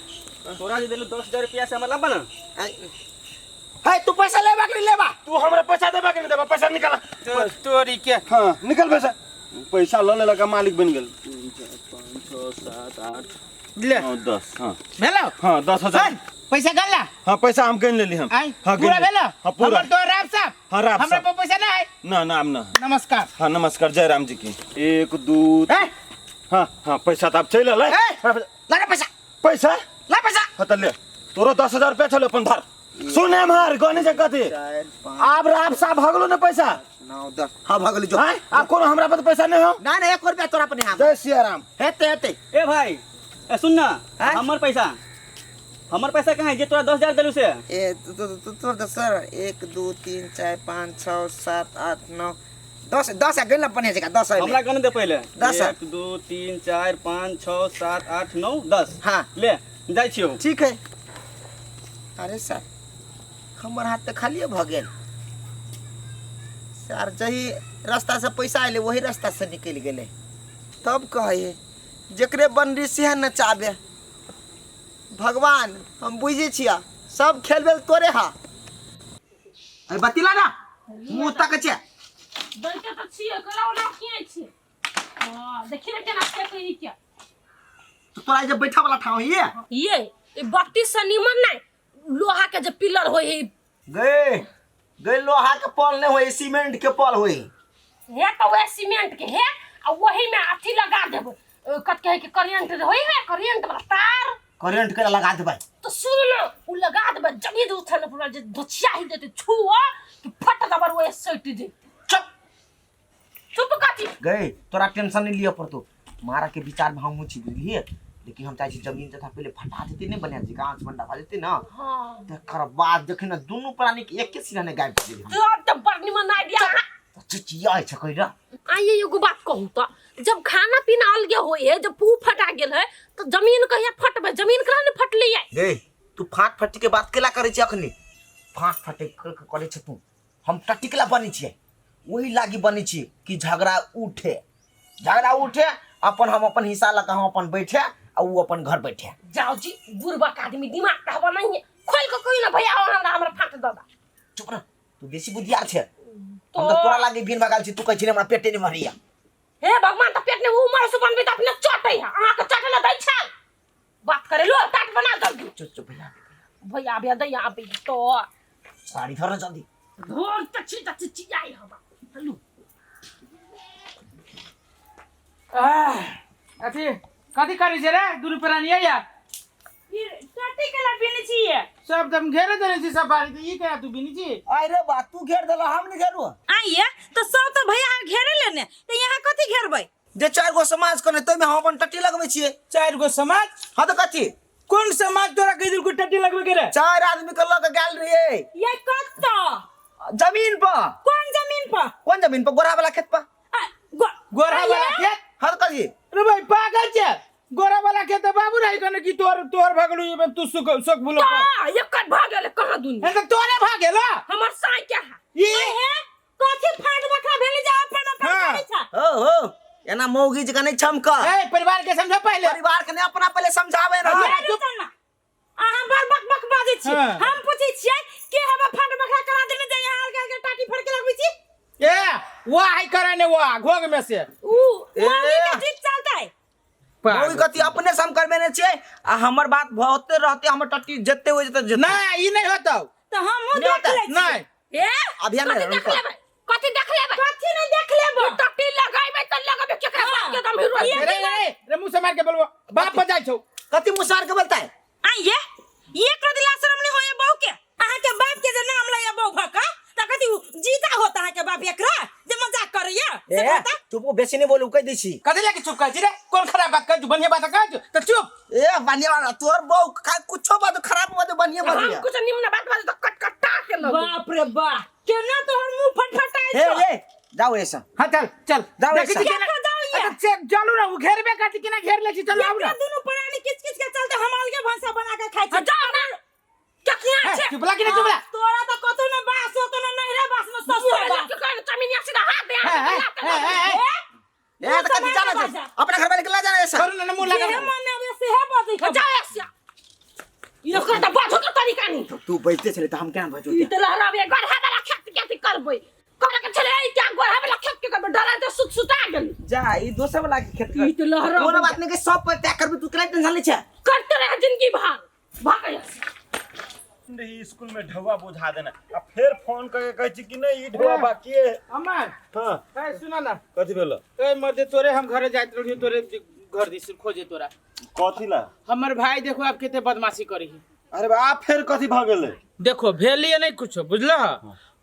G: तोरा जे देलू 10000 रुपया से हमरा लाबा ना
C: हे तू पैसा लेबा कि नहीं लेबा
F: तू हमरा पैसा देबा कि नहीं देबा पैसा निकाल
D: तोरी के
F: हाँ निकल पैसा पैसा ल लेलक आ मालिक बन गेल 3 4 5 6 7 8
D: ले
F: 9 10 हाँ
D: भेलो
F: हाँ 10,000
D: पैसा गनला
F: हाँ पैसा हम गन लेली हम
D: आय
F: हाँ गन
D: पूरा
F: लेली।
D: भेलो
F: हाँ पूरा
D: हमर तो राम साहब
F: हाँ, राम
D: हमरा
F: साहब।
D: पर पैसा ना आय
F: ना ना हम ना
D: नमस्कार
F: हाँ नमस्कार जय राम जी की एक दू
C: ए
F: हाँ हाँ पैसा तो अब चलि अलै
C: ए ला रे पैसा
F: पैसा
C: ला पैसा
F: हाँ तऽ ले तोरो 10,000 रुपया छलो अपन धर सुन एम्हर गने जे कथी आब राब साफ भऽ गेलो ने पैसा
C: 9 10 हाँ भऽ गेलो जो
F: आँय आब कोनो हमरा पर पैसा नहि हो
C: ना ना एक रुपया तोरा पर नहीं हम
F: जय सिया राम
C: हेते हेते
G: ए भाई ए सुन ना
C: आँय?
G: हमर पैसा हमर पैसा कहाँ है जे तोरा 10000 देलू से
C: ए तो तो सर 1 2 3 4 5 6 7 8 9 10 10 आ गेल ना बढ़िया जगह 10
G: हमरा गन दे पहिले
C: दस।
G: 1 2 3 4 5 6 7 8 9 10
C: हाँ।
G: ले जाइ छियौ
C: ठीक है अरे सर हमर हाथ तऽ खालिए भऽ गेल सर जही रास्ता से पैसा अयलै वही रास्ता से निकलि गेलै तब कहै जकरे बनरी सेह नचाबे भगवान हम बुझै छियै सब खेल बेल तोरे हा अरे बतिला ना मुँह तक छै
A: दैते तऽ छियै कला ओना किए छियै हँ देखी ने केना फेकै ई के
C: तो तोरा जे बैठा वाला ठाव ये
A: ये ई बत्ती से निमन नहीं लोहा के जे पिलर होय है
C: गे गे लोहा के पल नहीं होई सीमेंट के पल होई
A: हे तो वह सीमेंट के हे आ वही में अथी लगा देब कत कहे के करेंट होई है करेंट वाला तार
C: करेंट के लगा देबै
A: तो सुन ना उ लगा देबै जब जे उठल पूरा जे धोचिया ही देते छुआ कि फट दबर वो सट जे
C: चुप
A: चुप कथी
C: गए तोरा टेंशन नहीं लिअ पड़तो मारा के विचार में हमहूँ छी बुझलियै। लेकिन हम चाहै छी जमीन जथा पहिले फटा जेतै, नहि बना जेतै, गाछ बंडा भऽ जेतै ने,
A: हाँ।
C: तकर बाद देखै ने दुनू प्राणी के एके सिरा ने गायब भऽ जेबै।
A: तो अब तो बड़ निमन आइडिया।
C: चिचियाइ छै कहि रे।
A: आइए एगो बात कहूँ तो जब खाना पीना अलगे होए है, जब पू फटा गेल है तो जमीन कहिया फटबे? जमीन कहाँ ने फटली है?
C: गे तू फाट फटी के बात केला करै छी? अखनी फाट फटे करै छै तू। हम टट्टी केला बनै छियै? ओही लागी बनै छियै कि झगड़ा उठे, झगड़ा उठे, अपन हम अपन हिस्सा लऽ कऽ हम अपन बैठे आ उ अपन घर बैठे।
A: जाओ जी, बुढ़बा के आदमी दिमाग तऽ हवा नहीं है, खोल के कहियो ना भैया हमरा हमरा फाट दऽ दा।
C: चुप रह तू, बेसी बुद्धियार छै। हम तऽ तोरा लागी बिन भगाल छी, तू कहै छी हमरा पेटे नहि भरैया।
A: हे भगवान, तऽ पेट ने उमर से बनबे तऽ अपने चटै है, अहाँ के चटे ला दै छै। बात करे लो टाट बना जल्दी।
C: चुप चुप भैया।
A: भैया भैया दैया आबे तो।
C: साड़ी धर जल्दी।
A: धर तऽ छी तऽ चिचियाइ हवा। हेलो।
D: आह, अथी कथी करै छै रे दुनू प्राणी यार?
B: टट्टी केला बिनै छियै।
D: सब दम घेरे देने छी सब बारी, तऽ ई केना तू बिनी छी?
C: अरे बा, तू घेर देला, हम नहीं घेरू।
B: आइए तो सब तो भैया घेरे लेने, तो यहाँ कथी घेरबै?
C: जे चारि गो समाज कने तैमे हम अपन टट्टी लगबै छियै।
D: चारि गो समाज?
C: हाँ तऽ कथी?
D: कोन समाज तोरा कहि देलको टट्टी लगबै के रे?
C: चारि आदमी के लऽ के गेल रहियै।
B: ये कतऽ?
C: जमीन पर।
B: कोन जमीन पर?
C: कोन जमीन पर? गोरा वाला खेत पर।
B: आ,
D: गोरा वाला खेत?
C: हाँ तऽ कथी?
D: अरे भाई पागल छै, गोरा वाला खेत तऽ बाबू रही कने कि तोर तोर भगलू ये तू सुख सुख भूलो पर।
A: का एकर भऽ गेल कहाँ दुनिया।
D: ए तऽ तोरे भऽ गेल।
A: हमर साई के है।
D: ई
B: हे कथी फाट बखरा भेलै जे अपन अपन
D: हाँ।
B: करै छै?
C: हो हो, एना मौगी जकाँ नहि छमक।
D: ए परिवार के समझा पहिले।
C: परिवार के नहि, अपना पहिले समझाबै ना।
D: हाँ।
B: ये रुको ना, अहाँ बड़ बक बक बाजै छी।
D: हाँ।
B: हम पूछै छियै के हवा फाट बखरा करा देने जे यहाँ अलगे अलगे टाटी फड़के लगबै छी?
D: ए वाह है करे ने वाह घोग में से
B: ऊ
C: ए।
B: मौगी के जीत चलतै।
C: मौगी कथी अपने से हम करबेने छियै आ हमर बात बहुते रहते, हमर टट्टी जते होइ जेतै जेतै।
D: नहीं ई नहीं होतौ।
B: तऽ हमहूँ
C: नहि
B: देख
C: होतै।
B: लै छी।
D: नहीं।
A: ए
C: अभियान
A: कथी
C: नहि,
A: देख
C: रुको।
A: लेबै? कथी देख लेबै?
B: कथी नहि देख लेबै?
A: ई टट्टी लगैबै तऽ लगैबै केकरा बाप के दम हीरो।
D: रे रे रे मुंह से मार के बोलबो बाप पर जाइ छौ।
C: कथी मुसार के बोलतै?
B: आइए एक रोटी शरम नहीं होए बहू के? अहाँ के बाप के जे नाम लैया बहू भका त कथी उ जीता होता अहाँ के बाप एकरा जे मजाक करैया से
C: ए
B: कहता?
C: चुप, बेसी नहीं बोलू, कहि दै छी।
D: कथी लागी चुप कहै छी रे? कोन खराब बात कहै छु? बढ़िया बात कहै छु तऽ चुप।
C: ए बढ़िया बात, तोर बहू कुछो बात खराब बात बढ़िया बात।
A: हम कुछ निम्न बात बाजू तऽ कटकटा के लगू।
B: बाप रे बा, केना तोहर मुंह फटफटाइ
C: हे
B: छौ।
C: रे जाओ ऐसा।
D: हाँ चल चल।
C: जाओ
D: देखै
C: ऐसा।
D: छी केना।
B: केना जाओ ये?
D: अरे चलू ना, उ घेरबे करती केना घेर लै छी, चलू आबू ना।
B: एकरा दुनू प्राणी किच किच के चलते हम अलगे भैंसा बना के खाइ छी।
A: हाँ, जाओ ना केकिया
D: हे,
A: छै।
D: चुपला कि नहीं चुपला?
B: तोरा तो कतौ ने बास होतो ने नहिरे बास में ससुर
A: मुँह
B: बा।
A: के कहै चमिनिया सीधा हाथ दे।
D: हे, हे, हे, हे, हे।
C: ए त कथी जाना छै? अपना घर वाले के ला जाना ऐसा।
D: करू ना मुंह लगा।
B: जेहे मन आवे सेहे बजै
A: जाओ ऐसा, एकर तऽ बाजू के तरीका नहीं।
C: तू बैठते छले त हम केना बजू?
A: ई तऽ लहराबे गढ़ा वाला खेत के अथी करबै करे के छलै क्या? गढ़ा वाला खेत के करबै, डरा तऽ सुत सुता गेल।
C: जा ई दोसर वाला के खेत।
A: ई तऽ लहराबे।
C: कोनो बात नहीं के सब पर त्याग करबी, तू केना टेंशन लै छै?
A: करते रहे जिंदगी भर, भागै।
F: रही स्कूल में ढौआ बुझा देना आ फेर फोन करके कहै छी कि नहीं ई ढौआ बाकी है।
D: अमर।
F: हाँ।
D: ए सुन ना।
F: कथी भेल?
D: ए मर्दे, तोरे हम घरे जाइत रहियो, तोरे घर दिस खोजे तोरा।
F: कथी ला?
D: हमर भाई देखो आप केते बदमाशी करी।
F: अरे बाप, फेर कथी भऽ गेलै?
D: देखो भेलिए नहीं कुछो बुझल।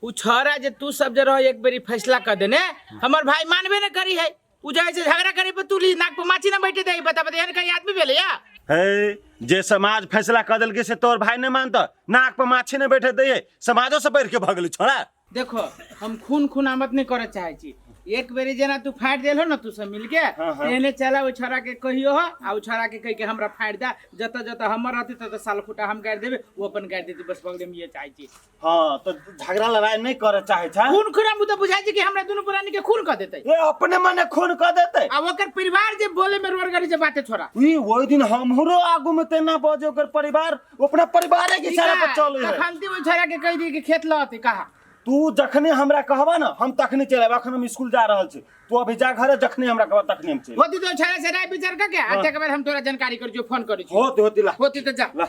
D: उ छोरा जे तू सब जे रह एक बेरी फैसला कर देने, हमर भाई मानबे न करी है। उ जाय से झगड़ा करे पर तू ली नाक पर माछी ना बैठे दे। बता बता, एहन कहीं आदमी भेलै या?
F: हे जे समाज फैसला कर देलकै से तोर भाई नहीं मानता, नाक पर माछी नहीं बैठे दैये, समाजो से बढ़ के भऽ गेलै छोड़ा।
D: देखो हम खून खून आमद नहीं करे चाहे छी। एक बेरी जेना तू फाड़ देल हो ना तू सब मिलके,
F: हाँ, हाँ।
D: एने चला ओ छोरा के कहियो हो आ ओ छोरा के कह के हमरा फाड़ दा, जत जत हमर रहती तत साल फुटा हम गाड़ देबे, वो अपन गाड़ देती, बस बगले में ये चाहे छी।
F: हाँ तो झगड़ा लड़ाई नहीं करे चाहे छै।
D: खून खून हम तो बुझाई छी कि हमरा दुनू प्राणी के खून कर देतै।
F: ए अपने मने खून कर देतै।
D: आ ओकर परिवार जे बोले में रोड गाड़ी जे बाते छोरा।
F: ई ओहि दिन हमरो आगू में तेना बजे ओकर परिवार अपना परिवारे के इशारा पर चले है।
D: तखन ओहि छोरा के कह दी कि खेत लहते कहा।
F: तू जखने हमरा कहबा ना हम तखने चल आएब, अखन हम स्कूल जा रहल छी, तू अभी जा घरे, जखने हमरा कहबा तखने हम चल।
D: होती तो छोरा से राय विचार करके आ तकर बाद हम तोरा जानकारी कर जो फोन करै छी।
F: होती होती ला।
D: होती तो जा।
F: ला।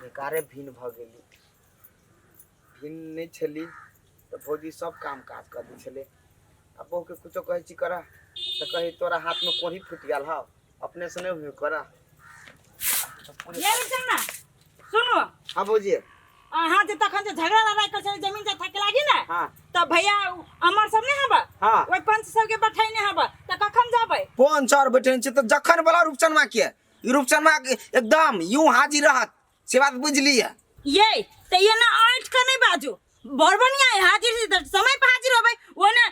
C: बेकारे भिन्न भऽ गेली, भिन्न नहि छली तऽ भौजी सब काम काज कऽ दै छलै। आ बहुके कुछो कहै छी करऽ तऽ कहै तोरा हाथमे कोढ़ी फुटि गेल हौ, अपने से नहि होय करऽ।
B: ये बेटा ना सुनो।
C: हाँ भौजी।
B: अहाँ जे तखन जे झगड़ा लड़ाई कर छलै जमीन जथा के लागी ने
C: हाँ।
B: तऽ भैया अमर सब नहि हबा
C: हाँ।
B: ओहि पंच सबके बैठैने हबा तऽ कखन जाबै
C: पंच और बैठे छै तऽ जखन बोला रूपचनमा के ई रूपचनमा के एकदम यूं हाजिर रहत से बात बुझलियै।
B: ये तऽ ये ना ऐठ के नहि बाजू, बड़ बढ़िया है हाजिर छी तऽ समय पर हाजिर होबै। ओ ने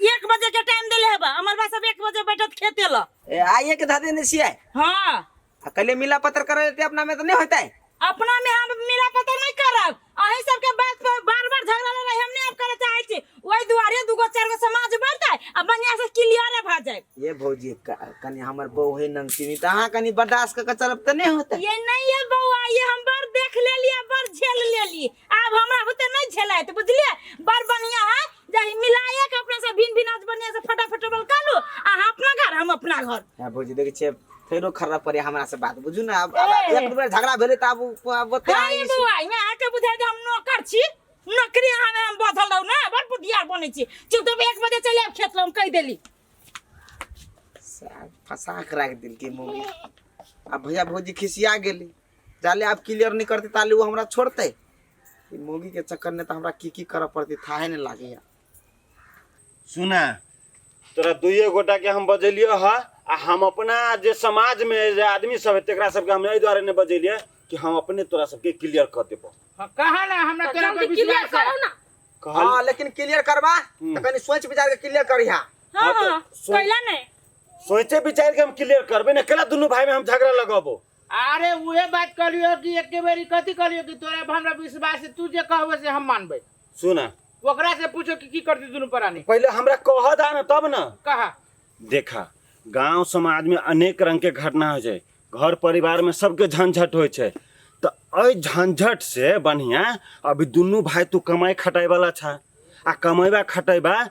B: 1 बजे के टाइम देले हेबा, अमर बा सब 1 बजे बैठत खेते ल।
C: ए, आइए के धऽ देने छियै।
B: हाँ।
C: आ कले मिला पत्र करे लेते अपना में तऽ नहि होतै।
B: अपना में हम मिला पत्र नहीं करब, अहीं सबके बात पर बार बार झगड़ा लड़ाई हम नहीं अब करे चाहे छी। ओहि दुआरे दूगो चार गो समाज बढ़तै आ बढ़िया से क्लियर भऽ जाए।
C: ये भौजी कनी हमर बहू है नमकीनी तऽ अहाँ कनी बर्दाश्त कऽ के चलब तऽ नहि होतै।
B: ये नहीं है बौआ, ये हम बड़ देख लेलिए, बड़ झेल लेलिए, आब हमरा बुते नहीं झेलायत बुझलिए। बड़ बढ़िया है जाहि मिलाए के अपना से भिन भिन आज बढ़िया से फटाफट बल कालू, अहाँ अपना घर हम अपना घर।
C: हाँ भौजी देखै छियै फेरो खर्रा पड़े हमरा से बात बुझू ना। अब
B: ए।
C: एक बेर झगड़ा भेलै तऽ आब ओते
B: हाँ ये बौआ, यहाँ अहाँके बुझाय जे हम नौकर छी, नौकरी अहाँ में हम बधल रहू ना, बड़ बुधियार बनै छी। चुप तब 1 बजे चलि आयब खेत लग, हम कहि देली।
C: साग फंसा के राखि देलकै मम्मी। आब भैया भौजी खिसिया गेली, जाले आब क्लियर नहीं करते ताले वो हमरा छोड़ते। ई मौगी के चक्कर में तो हमरा की की करऽ पड़तै थाहे नहीं लागैया।
F: सुना तोरा दुइये गोटा के हम बजेलियो ह, आ हम अपना जे समाज में जे आदमी सब है तेकरा सबके हम एहि दुआरे नहीं बजेलियै कि हम अपने तोरा सबके क्लियर कर देबो।
D: हाँ, कहा ना हमरा तोरा पर
A: जल्दी क्लियर
D: विश्वास है।
A: करो ना।
F: कहल
C: हाँ लेकिन क्लियर करबा तो कनी सोच विचार के क्लियर करिहा।
B: हाँ,
F: हाँ, तो
B: हाँ, कैला नहीं।
F: सोचे विचार के हम क्लियर करबे ना, केला दुनू भाई में हम झगड़ा लगबो।
D: अरे उहे बात कहलियो कि एके बेरी कथी कहलियो कि तोरा पर हमरा विश्वास है, तू जे कहबो से हम मानबै।
F: सुना
D: ओकरा से पूछो कि की करती दुनू प्राणी।
F: पहले हमरा कह दा ना तब ना।
D: कहा।
F: देखा गांव समाज में अनेक रंग के घटना हो जाए, घर परिवार में सबके झंझट हो छै, तो एहि झंझट से बढ़िया अभी दुनू भाई तू कमाई खटाई वाला छा, आ कमेबा खटेबा